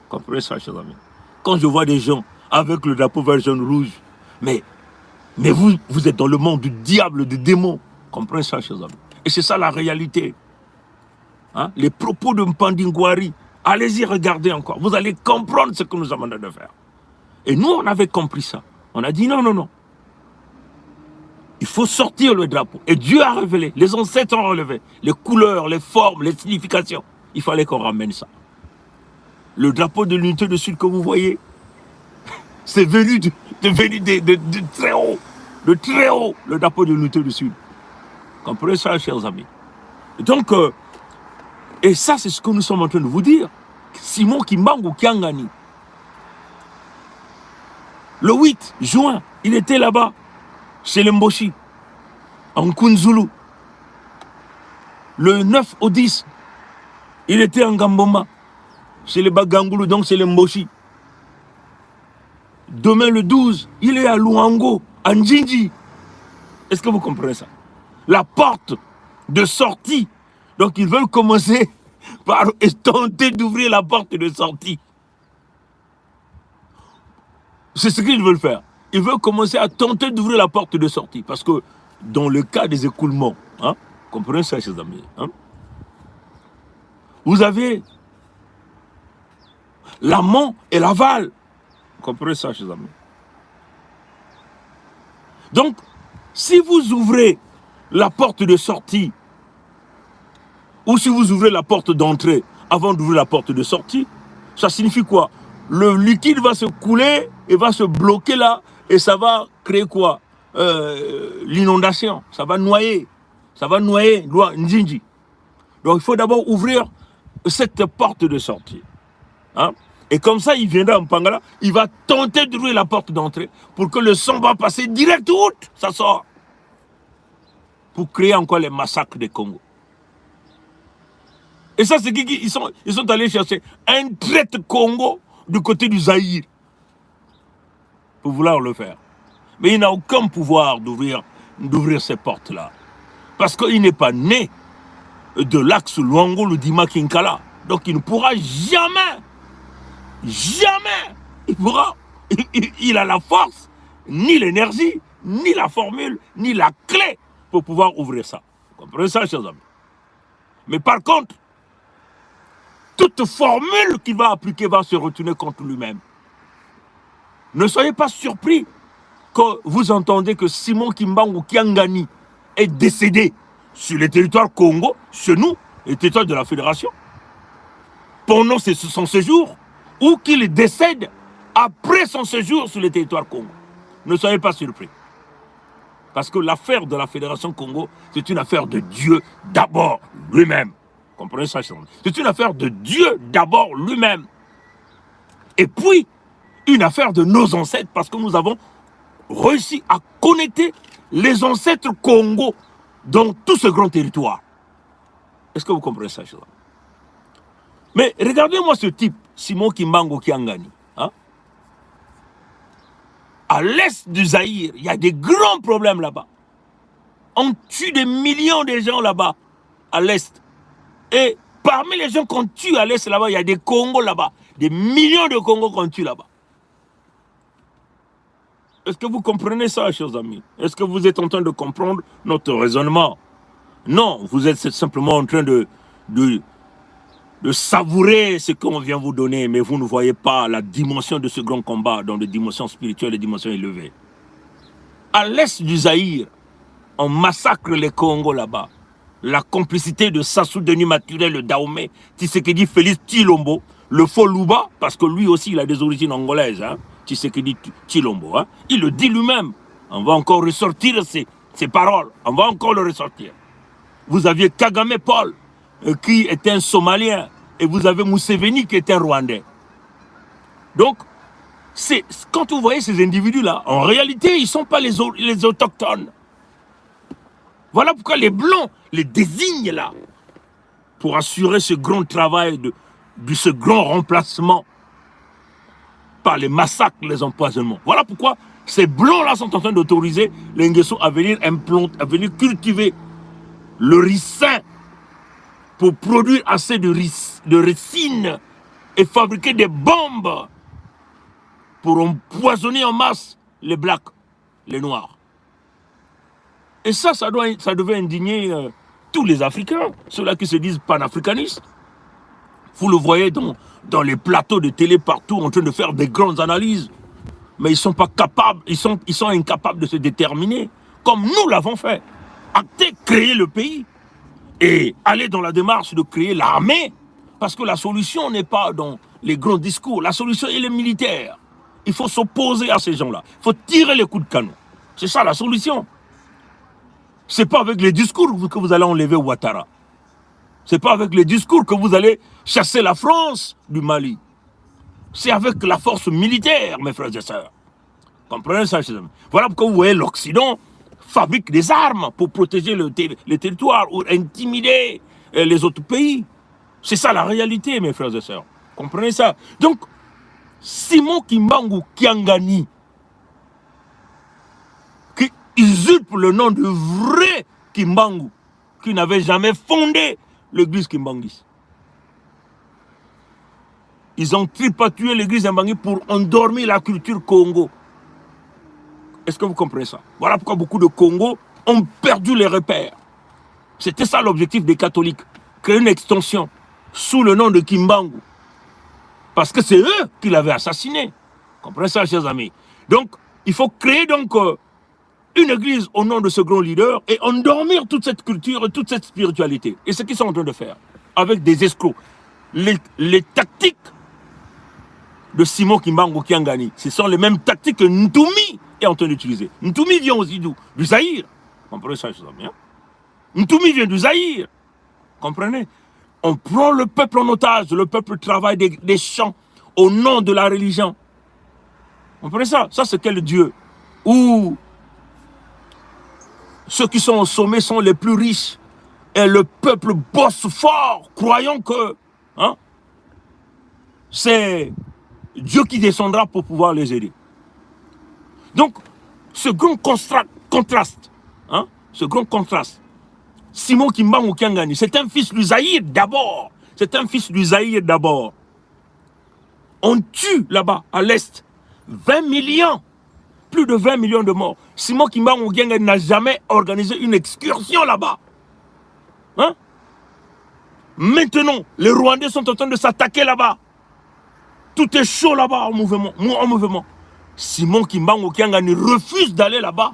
Comprenez ça, chers amis. Quand je vois des gens avec le drapeau vert, jaune, rouge, mais, mais vous, vous êtes dans le monde du diable, des démons. Comprenez ça, chers amis. Et c'est ça la réalité. Hein ? Les propos de Mpandingwari, allez-y, regardez encore. Vous allez comprendre ce que nous sommes en train de faire. Et nous, on avait compris ça. On a dit non, non, non. Il faut sortir le drapeau. Et Dieu a révélé, les ancêtres ont relevé les couleurs, les formes, les significations. Il fallait qu'on ramène ça. Le drapeau de l'unité du Sud que vous voyez, c'est venu de, de, venu de, de, de très haut, de très haut, le drapeau de l'unité du Sud. Comprenez ça, chers amis. Donc, euh, et ça, c'est ce que nous sommes en train de vous dire. Simon Kimbangu Kiangani, le huit juin, il était là-bas, chez les Mbochi, en Kunzulu. Le neuf au dix, il était en Ngamboma, chez les Bagangulu, donc chez les Mbochi. Demain, le douze, il est à Luango, à Ndjindji. Est-ce que vous comprenez ça ? La porte de sortie. Donc, ils veulent commencer par tenter d'ouvrir la porte de sortie. C'est ce qu'ils veulent faire. Ils veulent commencer à tenter d'ouvrir la porte de sortie. Parce que dans le cas des écoulements, hein, comprenez ça, chers amis, hein, vous avez l'amont et l'aval. Comprenez ça, chers amis. Donc, si vous ouvrez la porte de sortie, ou si vous ouvrez la porte d'entrée avant d'ouvrir la porte de sortie, ça signifie quoi ? Le liquide va se couler et va se bloquer là, et ça va créer quoi ? Euh, l'inondation, ça va noyer, ça va noyer Lwa-, Ndjindji. Donc il faut d'abord ouvrir cette porte de sortie. Hein ? Et comme ça, il viendra en Mpangala, il va tenter d'ouvrir la porte d'entrée pour que le sang va passer direct où ça sort. Pour créer encore les massacres des Kongo. Et ça, c'est qui, qui- ils sont, ils sont allés chercher un traître Kongo du côté du Zaïre pour vouloir le faire. Mais il n'a aucun pouvoir d'ouvrir, d'ouvrir ces portes-là. Parce qu'il n'est pas né de l'axe Luango-Loudima-Kinkala. Donc il ne pourra jamais, jamais, il pourra, il, il- il a la force, ni l'énergie, ni la formule, ni la clé pour pouvoir ouvrir ça. Vous comprenez ça, chers amis ? Mais par contre, toute formule qu'il va appliquer va se retourner contre lui-même. Ne soyez pas surpris que vous entendez que Simon Kimbangu Kiangani est décédé sur le territoire Kongo, chez nous, le territoire de la Fédération, pendant ses- son séjour, ou qu'il décède après son séjour sur le territoire Kongo. Ne soyez pas surpris. Parce que l'affaire de la Fédération Kongo, c'est une affaire de Dieu d'abord lui-même. Comprenez ça, chers amis. C'est une affaire de Dieu d'abord lui-même. Et puis, une affaire de nos ancêtres, parce que nous avons réussi à connecter les ancêtres Kongo dans tout ce grand territoire. Est-ce que vous comprenez ça, chers amis ? Mais regardez-moi ce type, Simon Kimbangu Kiangani. Hein ? À l'est du Zaïre, il y a des grands problèmes là-bas. On tue des millions de gens là-bas, à l'est. Et parmi les gens qu'on tue à l'est là-bas, il y a des Kongo là-bas. Des millions de Kongo qu'on tue là-bas. Est-ce que vous comprenez ça, chers amis ? Est-ce que vous êtes en train de comprendre notre raisonnement ? Non, vous êtes simplement en train de, de, de savourer ce qu'on vient vous donner, mais vous ne voyez pas la dimension de ce grand combat dans des dimensions spirituelles et des dimensions élevées. À l'est du Zaïre, on massacre les Kongo là-bas. La complicité de Sassou, Denis Mathurin, le Dahomey, Tshisekedi, Félix Tshilombo, le faux Luba, parce que lui aussi il a des origines angolaises, hein, Tshisekedi Tshilombo, hein. Il le dit lui-même. On va encore ressortir ces, ces paroles. On va encore le ressortir. Vous aviez Kagame Paul, euh, qui était un Somalien, et vous avez Museveni qui était un Rwandais. Donc, c'est, quand vous voyez ces individus-là, en réalité, ils ne sont pas les, au- les autochtones. Voilà pourquoi les Blancs les désignent là, pour assurer ce grand travail de, de ce grand remplacement. par les massacres, les empoisonnements. Voilà pourquoi ces blancs-là sont en train d'autoriser les Ngeso à venir implanter, à venir cultiver le ricin pour produire assez de, ric- de ricine et fabriquer des bombes pour empoisonner en masse les blacks, les noirs. Et ça, ça doit, ça devait indigner, euh, tous les Africains, ceux-là qui se disent panafricanistes. Vous le voyez dans, dans les plateaux de télé partout en train de faire des grandes analyses. Mais ils sont pas capables, ils sont, ils sont incapables de se déterminer, comme nous l'avons fait. Acter, créer le pays et aller dans la démarche de créer l'armée, parce que la solution n'est pas dans les grands discours, la solution, elle est militaire. Il faut s'opposer à ces gens-là. Il faut tirer les coups de canon. C'est ça la solution. C'est pas avec les discours que vous allez enlever Ouattara. C'est pas avec les discours que vous allez chasser la France du Mali. C'est avec la force militaire, mes frères et sœurs. Comprenez ça, chers amis. Voilà pourquoi vous voyez l'Occident fabrique des armes pour protéger le ter- les territoires ou intimider, euh, les autres pays. C'est ça la réalité, mes frères et sœurs. Comprenez ça. Donc, Simon Kimbangu Kiangani, qui usurpe le nom du vrai Kimbangu, qui n'avait jamais fondé l'église kimbanguiste. Ils ont tripatouillé l'église Kimbangu pour endormir la culture Kongo. Est-ce que vous comprenez ça ? Voilà pourquoi beaucoup de Kongo ont perdu les repères. C'était ça l'objectif des catholiques. Créer une extension sous le nom de Kimbangu. Parce que c'est eux qui l'avaient assassiné. Comprenez ça, chers amis. Donc, il faut créer donc, euh, une église au nom de ce grand leader et endormir toute cette culture et toute cette spiritualité. Et ce qu'ils sont en train de faire avec des escrocs. Les, les tactiques de Simon Kimbangu Kiangani, ce sont les mêmes tactiques que Ntoumi est en train d'utiliser. Ntoumi vient aussi du, du Zaïre. Comprenez ça, chers amis, hein ? Ntoumi vient du Zaïre. Comprenez ? On prend le peuple en otage, le peuple travaille des, des champs au nom de la religion. Comprenez ça ? Ça, c'est quel Dieu ? Où ceux qui sont au sommet sont les plus riches et le peuple bosse fort, croyant que, hein, c'est Dieu qui descendra pour pouvoir les aider. Donc, ce grand constra- contraste, hein, ce grand contraste, Simon Kimbangu Kiangani, c'est un fils du Zaïre d'abord. C'est un fils du Zaïre d'abord. On tue là-bas, à l'Est, vingt millions, plus de vingt millions de morts. Simon Kimbangu Kiangani n'a jamais organisé une excursion là-bas. Hein ? Maintenant, les Rwandais sont en train de s'attaquer là-bas. Tout est chaud là-bas en mouvement, mou- en mouvement. Simon Kimbangu Kiangani refuse d'aller là-bas.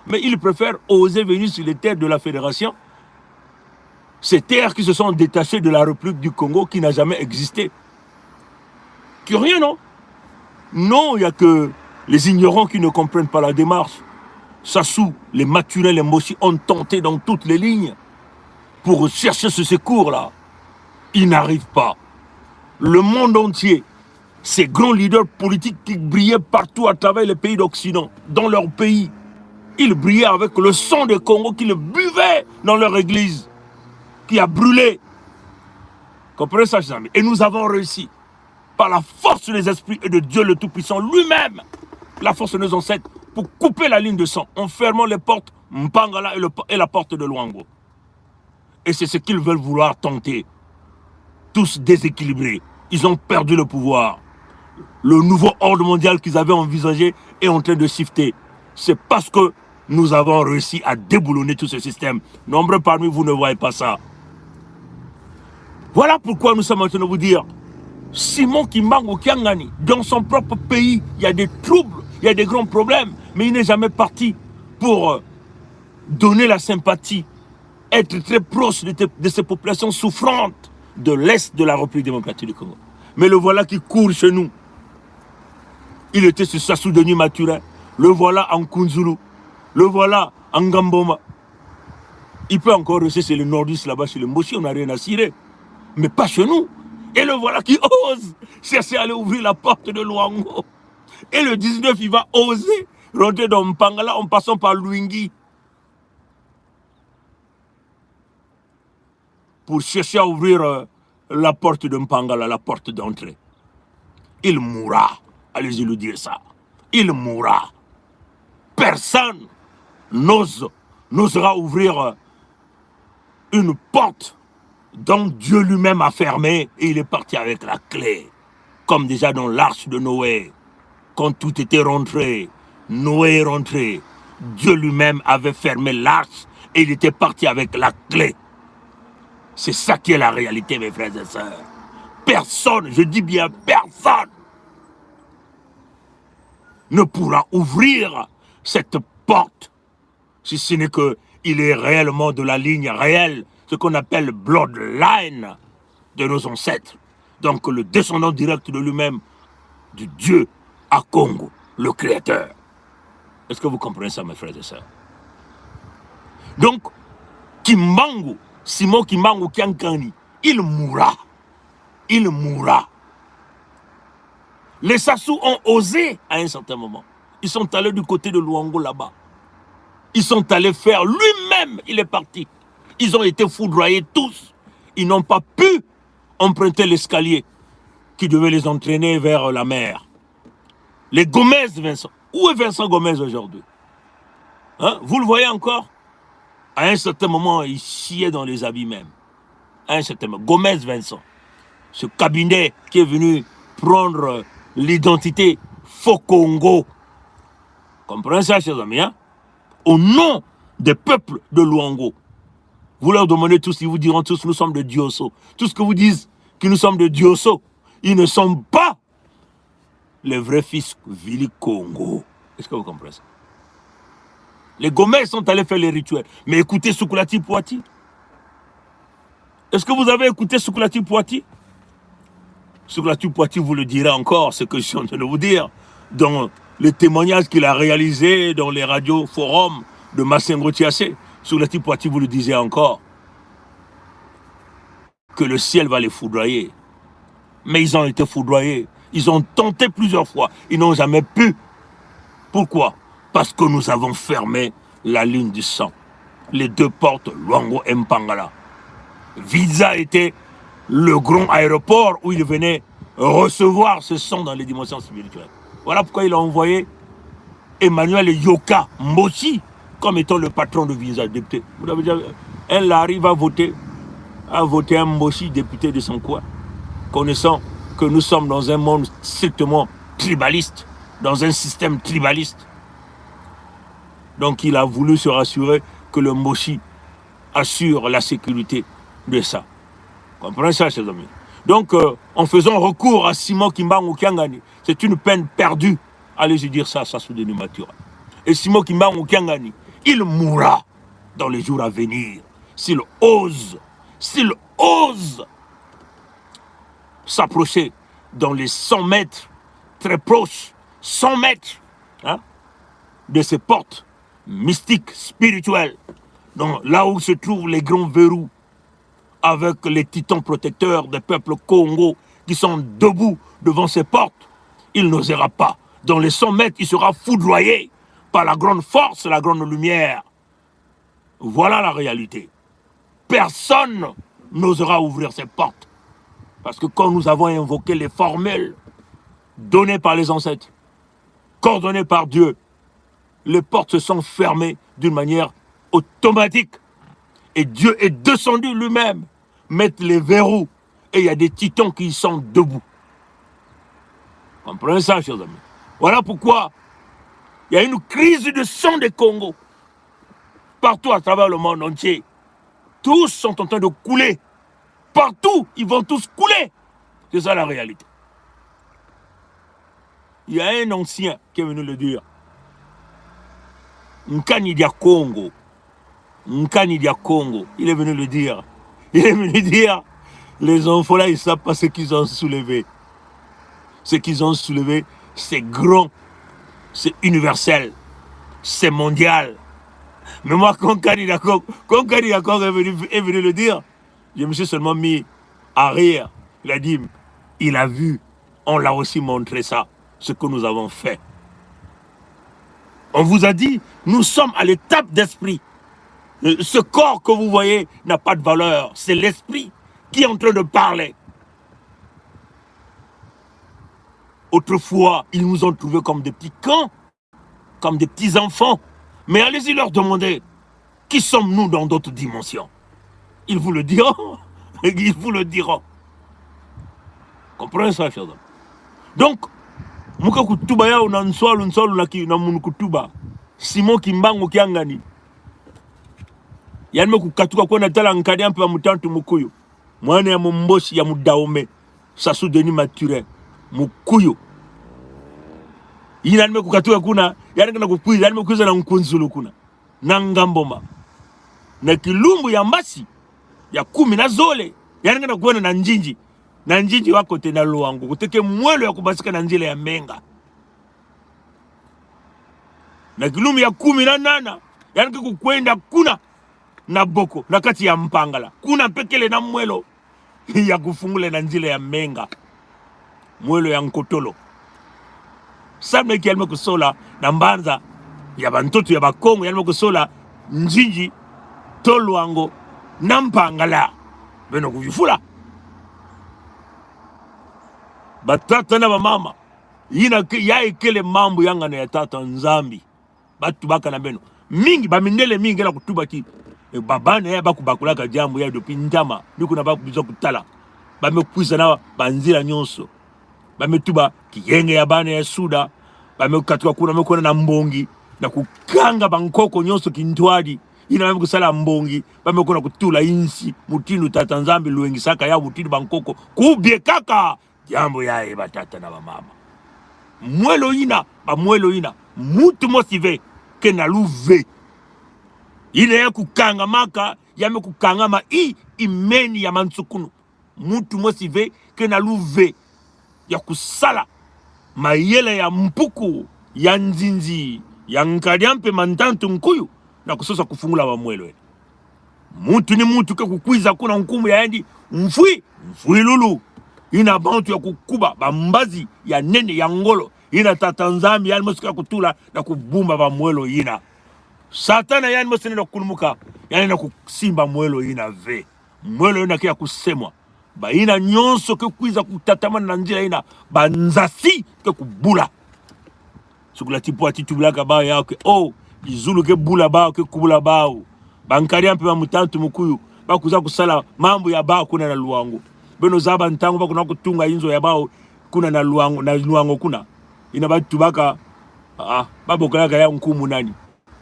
Mais il préfère oser venir sur les terres de la fédération. Ces terres qui se sont détachées de la République du Congo qui n'a jamais existé. Curieux, non ? Non, il n'y a que les ignorants qui ne comprennent pas la démarche. Sassou, les Mathurin, les Mboshi ont tenté dans toutes les lignes pour chercher ce secours-là. Ils n'arrivent pas. Le monde entier, ces grands leaders politiques qui brillaient partout à travers les pays d'Occident, dans leur pays, ils brillaient avec le sang des Kongo qu'ils buvaient dans leur église, qui a brûlé. Comprenez ça, chers amis. Et nous avons réussi, par la force des esprits et de Dieu le Tout-Puissant lui-même, la force de nos ancêtres, pour couper la ligne de sang, en fermant les portes Mpangala et, le- et la porte de Loango. Et c'est ce qu'ils veulent vouloir tenter. Tous déséquilibrés. Ils ont perdu le pouvoir. Le nouveau ordre mondial qu'ils avaient envisagé est en train de shifter. C'est parce que nous avons réussi à déboulonner tout ce système. Nombreux parmi vous ne voient pas ça. Voilà pourquoi nous sommes en train de vous dire, Simon Kimbangu Kiangani, dans son propre pays, il y a des troubles, il y a des grands problèmes, mais il n'est jamais parti pour, euh, donner la sympathie, être très proche de, de ces populations souffrantes de l'Est de la République démocratique du Congo. Mais le voilà qui court chez nous. Il était sur Sassou Denis Mathurin. Le voilà en Kunzulu. Le voilà en Ngamboma. Il peut encore rester chez les nordistes là-bas, chez les Mboshi, on n'a rien à cirer. Mais pas chez nous. Et le voilà qui ose chercher à aller ouvrir la porte de Loango. Et le dix-neuf, il va oser rentrer dans Mpangala en passant par Luingi pour chercher à ouvrir, euh, la porte de Mpangala, la porte d'entrée. Il mourra Allez-y lui dire ça. Il mourra. Personne n'ose, n'osera ouvrir une porte dont Dieu lui-même a fermée et il est parti avec la clé. Comme déjà dans l'arche de Noé, quand tout était rentré, Noé est rentré, Dieu lui-même avait fermé l'arche et il était parti avec la clé. C'est ça qui est la réalité, mes frères et sœurs. Personne, je dis bien personne, ne pourra ouvrir cette porte si ce n'est que il est réellement de la ligne réelle, ce qu'on appelle bloodline de nos ancêtres. Donc le descendant direct de lui-même, du Dieu à Kongo, le Créateur. Est-ce que vous comprenez ça, mes frères et sœurs? Donc, Kimbangu, Simon Kimbangu Kiangani, il mourra. Il mourra. Les Sassou ont osé à un certain moment. Ils sont allés du côté de Luango là-bas. Ils sont allés faire, lui-même, il est parti. Ils ont été foudroyés tous. Ils n'ont pas pu emprunter l'escalier qui devait les entraîner vers la mer. Les Gomez, Vincent. Où est Vincent Gomez aujourd'hui? Hein? Vous le voyez encore? À un certain moment, il chiait dans les habits même. À un certain moment. Gomez Vincent, ce cabinet qui est venu prendre, euh, l'identité Faux Kongo. Comprenez ça, chers amis, hein? Au nom des peuples de Luango. Vous leur demandez tous, ils vous diront tous, nous sommes de Diosso. Tout ce que vous dites, que nous sommes de Diosso, ils ne sont pas les vrais fils Vili Kongo. Est-ce que vous comprenez ça? Les Gomez sont allés faire les rituels. Mais écoutez Soukoulati Pouati. Est-ce que vous avez écouté Soukoulati Pouati? Soukoulati Pouati vous le dira encore, ce que je suis en train de vous dire. Dans les témoignages qu'il a réalisés dans les radios forums de Massengo Tiassé, Soukoulati Pouati vous le disait encore. Que le ciel va les foudroyer. Mais ils ont été foudroyés. Ils ont tenté plusieurs fois. Ils n'ont jamais pu. Pourquoi? Parce que nous avons fermé la ligne du sang. Les deux portes, Luango et Mpangala. Vinza était le grand aéroport où ils venaient recevoir ce sang dans les dimensions spirituelles. Voilà pourquoi il a envoyé Emmanuel Yoka Mboshi comme étant le patron de Vinza, député. Vous l'avez déjà vu. Un Lari va voter, a voté un Mboshi député de son coin, connaissant que nous sommes dans un monde strictement tribaliste, dans un système tribaliste. Donc il a voulu se rassurer que le Mboshi assure la sécurité de ça. Comprenez ça, chers amis. Donc, euh, en faisant recours à Simon Kimbangu Kiangani, c'est une peine perdue. Allez-y dire ça à Sassou Denis Mathurin. Et Simon Kimbangu Kiangani, il mourra dans les jours à venir. S'il ose, s'il ose s'approcher dans les cent mètres, très proches, cent mètres, hein, de ces portes mystiques, spirituelles, donc là où se trouvent les grands verrous, avec les titans protecteurs des peuples Kongo qui sont debout devant ces portes, il n'osera pas. Dans les cent mètres, il sera foudroyé par la grande force, la grande lumière. Voilà la réalité. Personne n'osera ouvrir ces portes. Parce que quand nous avons invoqué les formules données par les ancêtres, coordonnées par Dieu, les portes se sont fermées d'une manière automatique. Et Dieu est descendu lui-même mettre les verrous. Et il y a des titans qui sont debout. Comprenez ça, chers amis. Voilà pourquoi il y a une crise de sang des Kongo. Partout à travers le monde entier, tous sont en train de couler. Partout, ils vont tous couler. C'est ça la réalité. Il y a un ancien qui est venu le dire. Nkani dia Kongo. Nkani dia Kongo. Il est venu le dire. Il est venu dire, les enfants là, ils savent pas ce qu'ils ont soulevé. Ce qu'ils ont soulevé, c'est grand, c'est universel, c'est mondial. Mais moi, quand Nkani dia Kongo, quand Nkani dia Kongo est venu, est venu le dire, je me suis seulement mis à rire. Il a dit, il a vu, on l'a aussi montré ça, ce que nous avons fait. On vous a dit, nous sommes à l'étape d'esprit. Euh, ce corps que vous voyez n'a pas de valeur. C'est l'esprit qui est en train de parler. Autrefois, ils nous ont trouvés comme des petits cons, comme des petits enfants. Mais allez-y leur demander, qui sommes-nous dans d'autres dimensions ? Ils vous le diront. Ils vous le diront. Comprenez ça, chers amis. Donc, mu ke kutuba yaw na nswalu, nswalu na ki, na mun kutuba. Simon Kimbangu Kiangani. Yandi me kukatuka kwenda tala Nkadiampemba Mutantu Mukuyu. Mwana ya Mumbosi ya Mudahome. Sassou Denis Mathurin. Mukuyu. Yina yandi me kukatuka kuna, yandi kena kukwiza, yandi me kukwiza na Nkunzulu kuna. Na Ngamboma. Na kilumbu ya mbasi, ya kumi na zole, yandi kena kwenda na Ndjindji. Na Ndjindji wakote na Luango. Koteke mwelo ya kubasika na nzila ya Menga. Na kilumbu ya kumi na nana, yandi ke kukwenda kuna na Boko, na kati ya Mpangala. Kuna mpe kele na mwelo ya kufungula na nzila ya Menga. Mwelo ya Nkotolo. Sameki yandi me kusola na mbanza ya bantoto ya Bakongo, yandi me kusola Ndjindji, to Luango, na Mpangala. Beno kuyufula. Batata na bamama. Yina ke, yayi kele mambu ya ngana ya Tata Nzambi. Batubaka na beno. Mingi, bamindele mingi kena kutuba ti, eh, babana ya bakubakulaka diambu ya depuis ntama. Ni kuna bakubiza kutala. Ba me kwiza na banzila nyonso. Ba me tuba kiyenge ya bana ya Suda. Ba me katuka kuna, me kwenda na mbongi. Na kukanga bankoko nyonso kintwadi. Yina ba me kusala mbongi. Ba me kwenda kutula insi. Mutindu Tata Nzambi lwengisaka ya mutindu bankoko. Kubiekaka. Diambu yayi, batata na bamama. Mwelo yina, ba mwelo yina. Muntu mosi ve kena luve. Yina ya kukangamaka, ya me kukangama i, i meni ya mansukunu. Muntu mosi ve kena luve ya kusala mayela ya mpuku, ya nzinzi, ya Nkadiampemba Mutantu Mukuyu, na kusosa kufungula ba mwelo. Muntu ni muntu ke kukwiza kuna nkumbu ya yandi, mfwi, mfwilulu. Yina bantu ya kukuba, bambazi, ya nene, ya ngolo. Yina Tata Nzambi, yandi mosi ke kutula, na kubumba ba mwelo yina. Satana yandi mosi na kulumuka, yandi na kusimba mwelo yina ve. Mwelo yina ke ya kusemwa. Bayina nyonso ke kwiza kutatamana na nzila yina, banzasi ke kubula. Sukula tipwa ti tubulaka bawu yaw ke, oh, dizulu ke bula bawu, ke kubula bawu. Ba Nkadiampemba Mutantu Mukuyu, ba kwiza kusala mambu ya bawu kuna na Luango. Beno zaba ntangu ba kuna kutunga inzo ya bawu kuna na Luango, na Luango kuna. Yina ba tubaka, ah, ah, ba bokelaka ya nkumbu nani.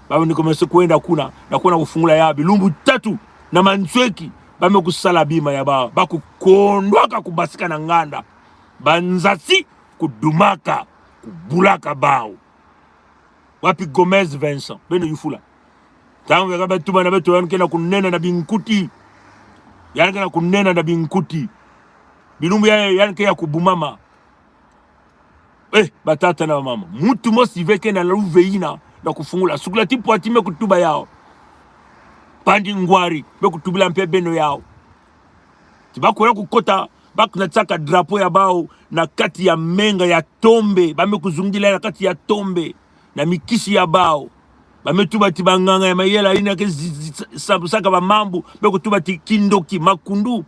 Ba me commencé kwenda kuna, na kwenda kufungula ya bilumbu tatu, na mansweki, ba me kusala bima ya bawu, ba kukondwaka kubasika na nganda. Banzasi kudumaka, kubulaka bawu. Wapi Gomez Vincent? Beno yufula. Ntangu ya ka ba tuba na beto, yandi kena kunena na binkuti. Yandi kena kunena na binkuti. Bilumbu ya, yandi ke ya kubumama. Eh, batata na bamama. Muntu mosi ve kena luve yina na kufungula. Sukula tipwa ti me kutuba yaw. Pandi Ngwari, me kutubila mpe beno yaw. Ti ba kwenda kukota, ba kena tsaka drapeau ya bawu na kati ya menga ya tombe, ba me kuzungila na kati ya tombe, na mikisi ya bawu. Ba me tuba ti banganga ya mayela yina ke zi-, zi-, sa-, saka ba mambu, me kutuba ti kindoki, makundu.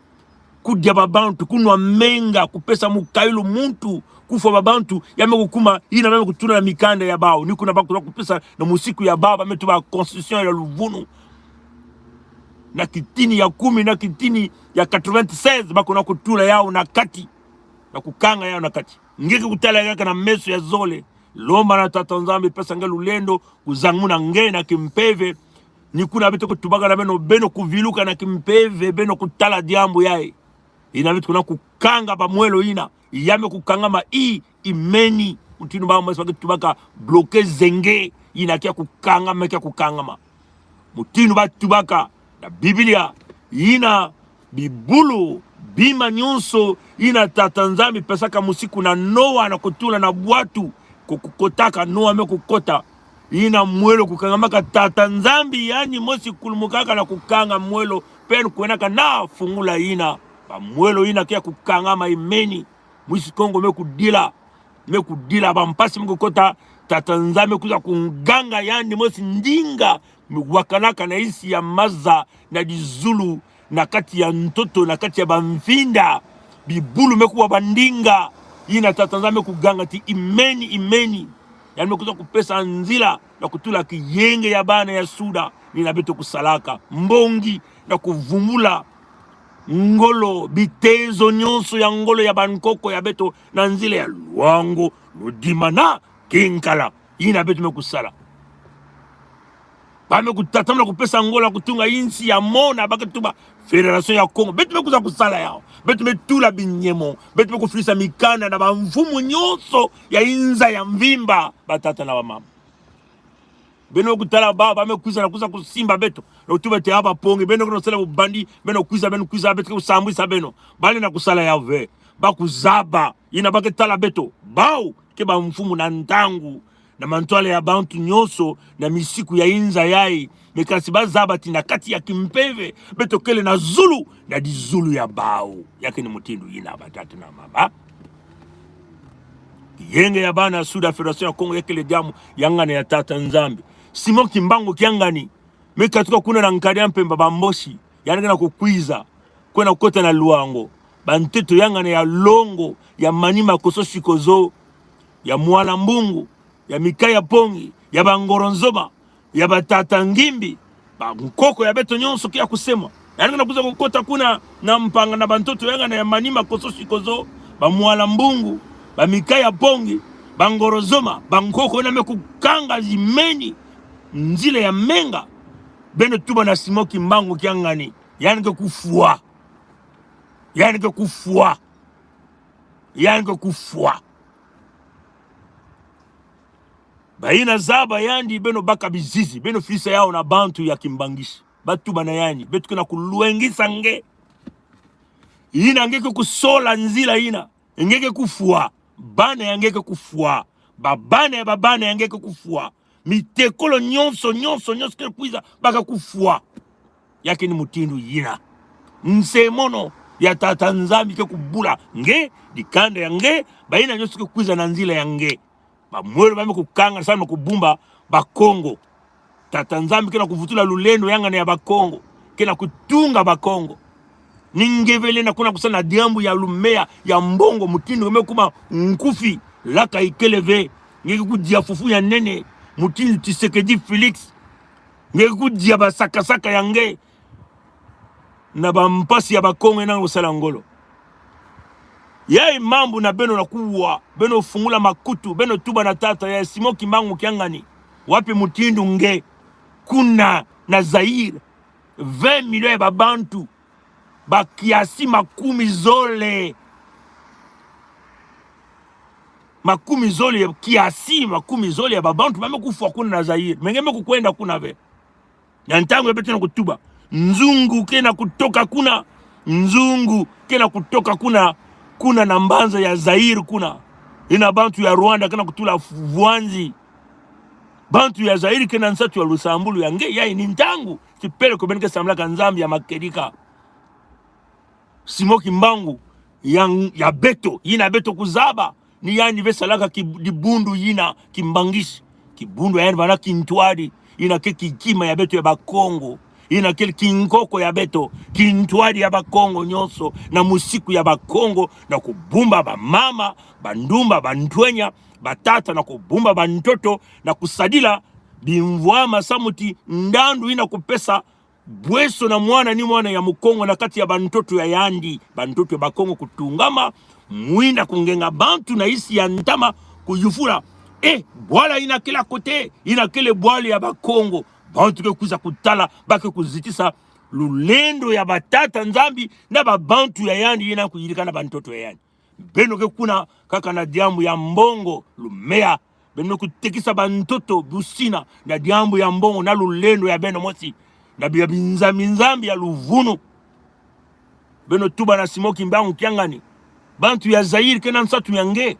Kudia ba bantu, kunwa menga, kupesa mukayulu muntu, kufwa ba bantu, ya me kukuma, yina ba me kutula na mikanda ya bawu, ni kuna ba kula kupesa na musiku ya bawu, ba me tuba constitution ya luvunu. Na kitini ya kumi, na kitini ya quatre-vingt-seize, ba kuna kutula yaw na kati. Na kukanga yaw na kati. Nge ke kutala ya ka na meso ya zole. Lomba na Tata Nzambi pesa nge lulendo, kuzangumuna nge na kimpeve. Ni kuna beto kutubaka na beno, beno kuviluka na kimpeve, beno kutala diambu yayi. Yina beto kuna kukanga ba mwelo yina. Ya me kukangama i, i meni. Mutindu ba mwelo ba kitubaka bloqué zenge. Yina ke ya kukangama, ke ya kukangama. Mutindu ba tubaka na Biblia, yina bibulu, bima nyonso, yina Tata Nzambi pesaka musiku na Noa na kutula na bwatu, ku-, kukotaka Noa me kukota. Yina mwelo kukangamaka Tata Nzambi, yandi mosi kulumukaka na kukanga mwelo, pene kwenaka na fungula yina. Ba mwelo yina ke ya kukangama i meni. Mwisi Kongo me kudila. Me kudila, ba mpasi me kukota, Tata Nzambi me kwiza kunganga yandi mosi ndinga, me wakanaka na insi ya maza, na dizulu, na kati ya ntoto, na kati ya bamfinda, bibulu me kuwa ba ndinga, Yina Tata Nzambi me kuganga ti imeni, imeni. Yandi me kwiza kupesa nzila na kutula kiyenge ya bana ya Suda. Ni yina beto kusalaka mbongi na kuvumbula ngolo, bitezo nyonso ya ngolo ya bankoko ya beto na nzila ya Luango, Ludima na Kinkala. Yina beto me kusala. Ba me kutatamana kupesa Angola kutunga insi ya mona, ba ke tuba Fédération ya Kongo. Beto me kwiza kusala yaw. Beto me tula binyemo. Beto me kufilisa mikanda na bamfumu nyonso ya inza ya mvimba, batata na bamama. Beno kutala ba, ba me kwiza na kwiza kusimba beto. Na kutuba ti a ba Pongi, beno kena kusala bubandi, beno kwiza, beno kwiza, beto ke kusambwisa beno. Bali na kusala yaw ve. Ba kuzaba, yina ba ketala beto. Bawu ke bamfumu na ntangu, na mantwala ya bantu nyonso, na misiku ya inza yayi. Me kasi bazaba ti na kati ya kimpeve, beto kele na zulu, na dizulu ya bawu. Ya ke ni mutindu yina, batata na bamama. Kiyenge ya bana Suda, Fédération ya Kongo, ya kele diambu ya ngana ya Tata Nzambi. Simon Kimbangu Kiangani me katuka kuna na nkadi ya mpemba, ba Mboshi. Yandi kena kukwiza, kwena kukota na Luango. Bantoto ya ngana ya Longo, ya Manima Koso Sikozo, ya Mwala Mbungu, ya Mikaya Pongi, ya ba Ngoro Nzoma, ya ba Tata Ngimbi, bankoko ya beto nyonso ke ya kusemwa. Yandi kena kwiza kukota kuna na Mpangala na bantoto ya ngana ya Manima Koso Sikozo, ba Mwala Mbungu, ba Mikaya Pongi, ba Ngoro Nzoma, bankoko yina me kukanga zimeni, nzila ya menga. Beno tuba na Simon Kimbangu Kiangani. Yandi ke kufwa. Yandi ke kufwa. Yandi ke kufwa. Bayina zaba yandi, beno baka bizizi, beno filisa yaw na bantu ya Kimbanguiste. Ba tuba na yandi, beto kena kulwengisa nge. Yina nge ke kusola nzila yina. Nge ke kufwa. Bana ya nge ke kufwa. Babana ya babana ya nge ke kufwa. Mitekolo nyonso, nyonso, nyonso ke kwiza, ba ke kufwa. Ya ke ni mutindu yina. Nsemono ya Tata Nzambi ke kubula nge, dikanda ya nge, bayina nyonso ke kwiza na nzila ya nge. Ba mwelo ba me kukanga samu na kubumba Bakongo. Tata Nzambi kena kuvutula lulendo ya ngana ya Bakongo. Kena kutunga Bakongo. Ni nge ve lenda kuna kusala na diambu ya lumeya ya mbongo, mutindu nge me kuma nkufi, laka ikele ve. Nge ke kudia fufu ya nene, mutindu Tshisekedi Félix. Nge ke kudia basakasaka ya nge na bampasi ya Bakongo yena kusala ngolo. Yayi mambu na beno na kuwa, beno fungula makutu, beno tuba na tata ya Simon Kimbangu Kiangani. Wapi mutindu nge kuna na Zaïre, vingt millions ya babantu, ba kiasi makumi zole, makumi zole, kiasi makumi zole ya babantu ba me kufwa kuna na Zaïre, mais nge me kukwenda kuna ve? Na ntangu ya beto na kutuba, nzungu kena kutoka kuna, nzungu kena kutoka kuna, kuna na mbanza ya Zaïre kuna. Yina bantu ya Rwanda kena kutula vwanzi. Bantu ya Zaïre kena nsatu ya lusambulu ya nge. Yayi ni ntangu, kipeleko beno ke sambalaka Nzambi ya makedika. Simon Kimbangu ya, ya beto, yina beto kuzaba, ni yandi ve salaka ki, dibundu yina, Kimbanguiste. Kibundu ya yandi vana kintwadi, yina ke kikima ya beto ya Bakongo. Yina ke kinkoko ya beto, kintwadi ya Bakongo nyonso, na musiku ya Bakongo, na kubumba bamama, bandumba, bantwenya, batata, na kubumba bantoto, na kusadila bimvwama samu ti ndandu yina kupesa bweso na mwana ni mwana ya Mukongo na kati ya bantoto ya yandi, bantoto ya Bakongo kutungama, mwinda kungenga bantu na isi ya ntama, kuyufula: Eh, bwala yina kela kote? Yina kele bwala ya Bakongo. Bantu ke kwiza kutala, ba ke kuzitisa lulendo ya batata Nzambi na babantu ya yandi, yina kuyirika na bantoto ya yandi. Beno ke kuna kaka na diambu ya mbongo, lumeya. Beno kutekisa bantoto busina na diambu ya mbongo na lulendo ya beno mosi, na bia binzambi-nzambi ya luvunu. Beno tuba na Simon Kimbangu Kiangani: Bantu ya Zaïre kena nsatu ya nge.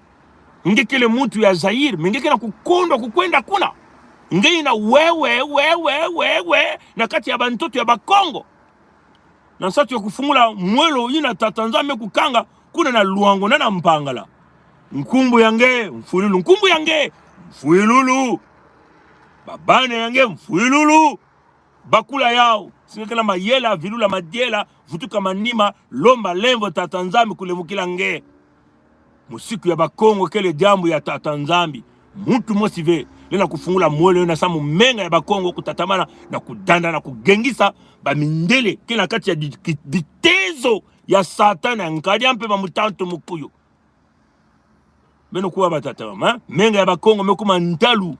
Nge kele muntu ya Zaïre, mais nge kena kukondwa kukwenda kuna. Nge yina wewe, wewe, wewe na kati ya bantoto ya Bakongo. Na nsatu ya kufungula mwelo yina tata Nzambi me kukanga kuna na Luango na na Mpangala. Nkumbu ya nge Mfwilulu, nkumbu ya nge Mfwilulu. Babana ya nge Mfwilulu. Bakula yawu. Si nge kena mayela, vilula madiela, vutuka manima, lomba lemvo tata Nzambi kulemvokila nge. Musiku ya Bakongo kele diambu ya Tata Nzambi. Muntu mosi ve lenda kufungula mwelo na samu menga ya Bakongo kutatamana na kudanda na kugengisa bamindele kena kati ya di-, ki-, bitezo ya Satana, nkadi ya mpemba, mutantu, mukuyu. Beno kuwa, batata, mama, hein? Menga ya Bakongo me kuma ntalu.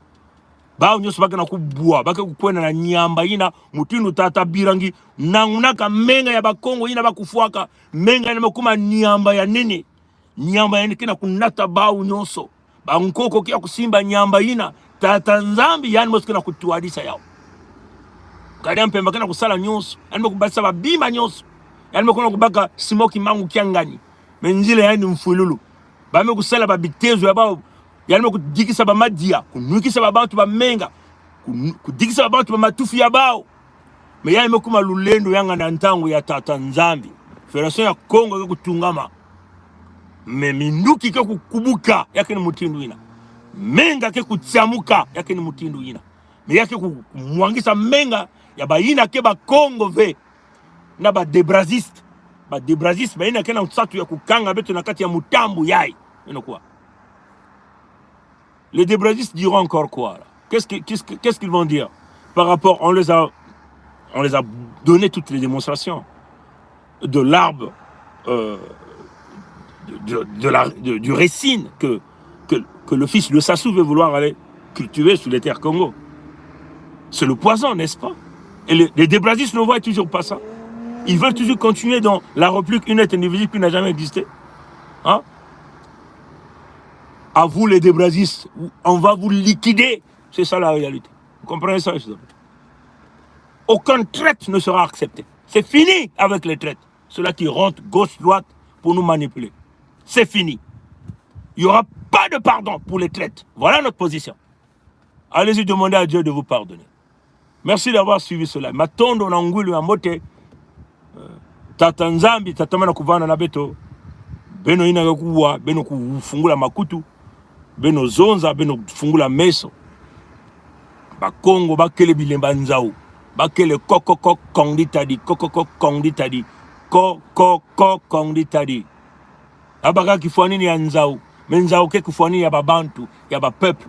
Bawu nyonso ba ke na kubwa, ba ke kukwenda na nyamba yina, mutindu Tata Birangi nangunaka menga ya Bakongo yina ba kufwaka. Menga yina me kuma nyamba ya nene. Nyamba yina ke na kunata bawu nyonso. Bankoko ke ya kusimba nyamba yina. Tata Nzambi yandi mosi ke na kutwadisa yawu. Nkadi ya mpemba ke na kusala nyonso. Yandi me kubadisa babima nyonso. Yandi me kuna kubaka Simon Kimbangu Kiangani. Me nzila yandi mfwilulu. Ba me kusala babitezo ya bawu. Yandi me kudikisa bamadia, kunwikisa babantu bamenga, kun-, kudikisa babantu bamatufi ya bawu. Me yandi me kuma lulendo ya nganda ntangu ya Tata Nzambi. Fédération ya Kongo ke kutungama. Me minduki ke kukubuka, ya ke ni mutindu yina. Menga ke kutiamuka, ya ke ni mutindu yina. Me ya ke ku-, kumwangisa menga ya bayina ke Bakongo ve. Na ba Debrazistes. Ba Debrazistes, bayina ke na nsatu ya kukanga beto na kati ya mutambu yayi. Beno kuwa. Les Debrazistes diront encore quoi, là ? Qu'est-ce que, qu'est-ce que, qu'est-ce qu'ils vont dire par rapport, on les a, on les a donné toutes les démonstrations de l'arbre, euh, de, de, de la, de, du ricin que, que, que le fils de Sassou veut vouloir aller cultiver sur les terres Kongo. C'est le poison, n'est-ce pas ? Et les, les Debrazistes ne voient toujours pas ça. Ils veulent toujours continuer dans la République unique et indivisible qui n'a jamais existé. Hein ? À vous les Debrazistes, on va vous liquider. C'est ça la réalité. Vous comprenez ça, les amis ? Aucun traître ne sera accepté. C'est fini avec les traîtres. Ceux-là qui rentrent gauche-droite pour nous manipuler. C'est fini. Il n'y aura pas de pardon pour les traîtres. Voilà notre position. Allez-y demander à Dieu de vous pardonner. Merci d'avoir suivi cela. Matondo na ngwilu ya mbote. Eh, Tata Nzambi, Tata, mana kuvana na beto. Beno yina ke kuwa, beno kufungula makutu. Beno zonza, beno fungula meso. Bakongo bakele bilemba nzau. Bakele ko, ko, ko, Kong ditadi, ko, ko, ko, Kong ditadi. Ko, ko, ko, Kong ditadi. Abaka kifwanini ya nzau. Me nzau ke kifwanini ya babantu, ya ba peuple.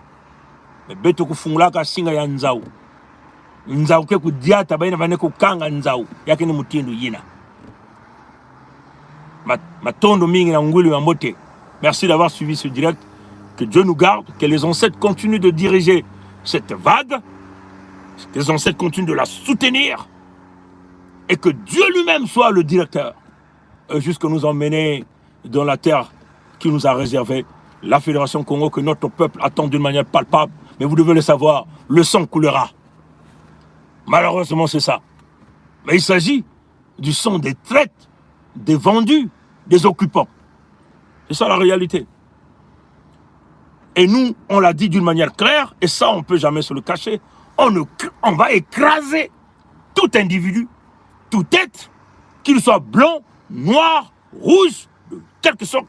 Me beto kufungulaka singa ya nzau. Nzau ke kudiata, bayina bane kukanga nzau. Ya ke ni mutindu yina. Ma-, matondo mingi na ngwilu ya mbote. Merci d'avoir suivi ce direct. Que Dieu nous garde, que les ancêtres continuent de diriger cette vague, que les ancêtres continuent de la soutenir, et que Dieu lui-même soit le directeur, euh, jusqu'à nous emmener dans la terre qui nous a réservée, la Fédération Kongo, que notre peuple attend d'une manière palpable. Mais vous devez le savoir, le sang coulera. Malheureusement, c'est ça. Mais il s'agit du sang des traîtres, des vendus, des occupants. C'est ça la réalité. Et nous, on l'a dit d'une manière claire, et ça, on ne peut jamais se le cacher, on, ne cr-, on va écraser tout individu, tout être, qu'il soit blanc, noir, rouge, de quelque sorte,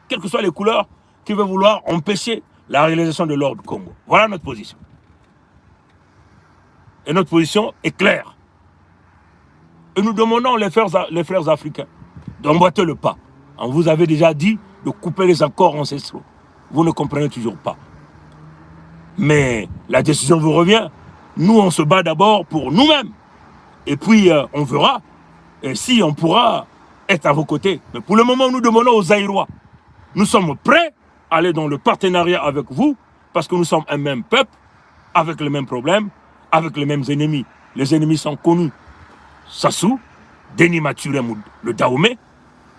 quelles que soient les couleurs, qui veut vouloir empêcher la réalisation de l'ordre Kongo. Voilà notre position. Et notre position est claire. Et nous demandons les frères, les frères africains d'emboîter le pas. On vous avait déjà dit de couper les accords ancestraux. Vous ne comprenez toujours pas. Mais la décision vous revient. Nous, on se bat d'abord pour nous-mêmes. Et puis, euh, on verra, euh, si on pourra être à vos côtés. Mais pour le moment, nous demandons aux Zaïrois. Nous sommes prêts à aller dans le partenariat avec vous, parce que nous sommes un même peuple, avec les mêmes problèmes, avec les mêmes ennemis. Les ennemis sont connus. Sassou, Denis Mathurin, le Dahomey,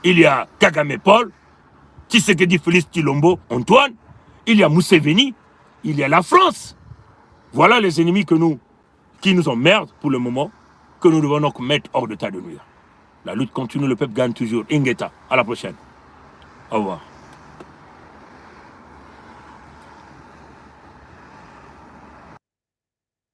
il y a Kagame Paul, Tshisekedi Félix Tshilombo Antoine, il y a Museveni, il y a la France. Voilà les ennemis que nous, qui nous emmerdent pour le moment, que nous devons donc mettre hors d'état de nuire. La lutte continue, le peuple gagne toujours. Ingeta, à la prochaine. Au revoir.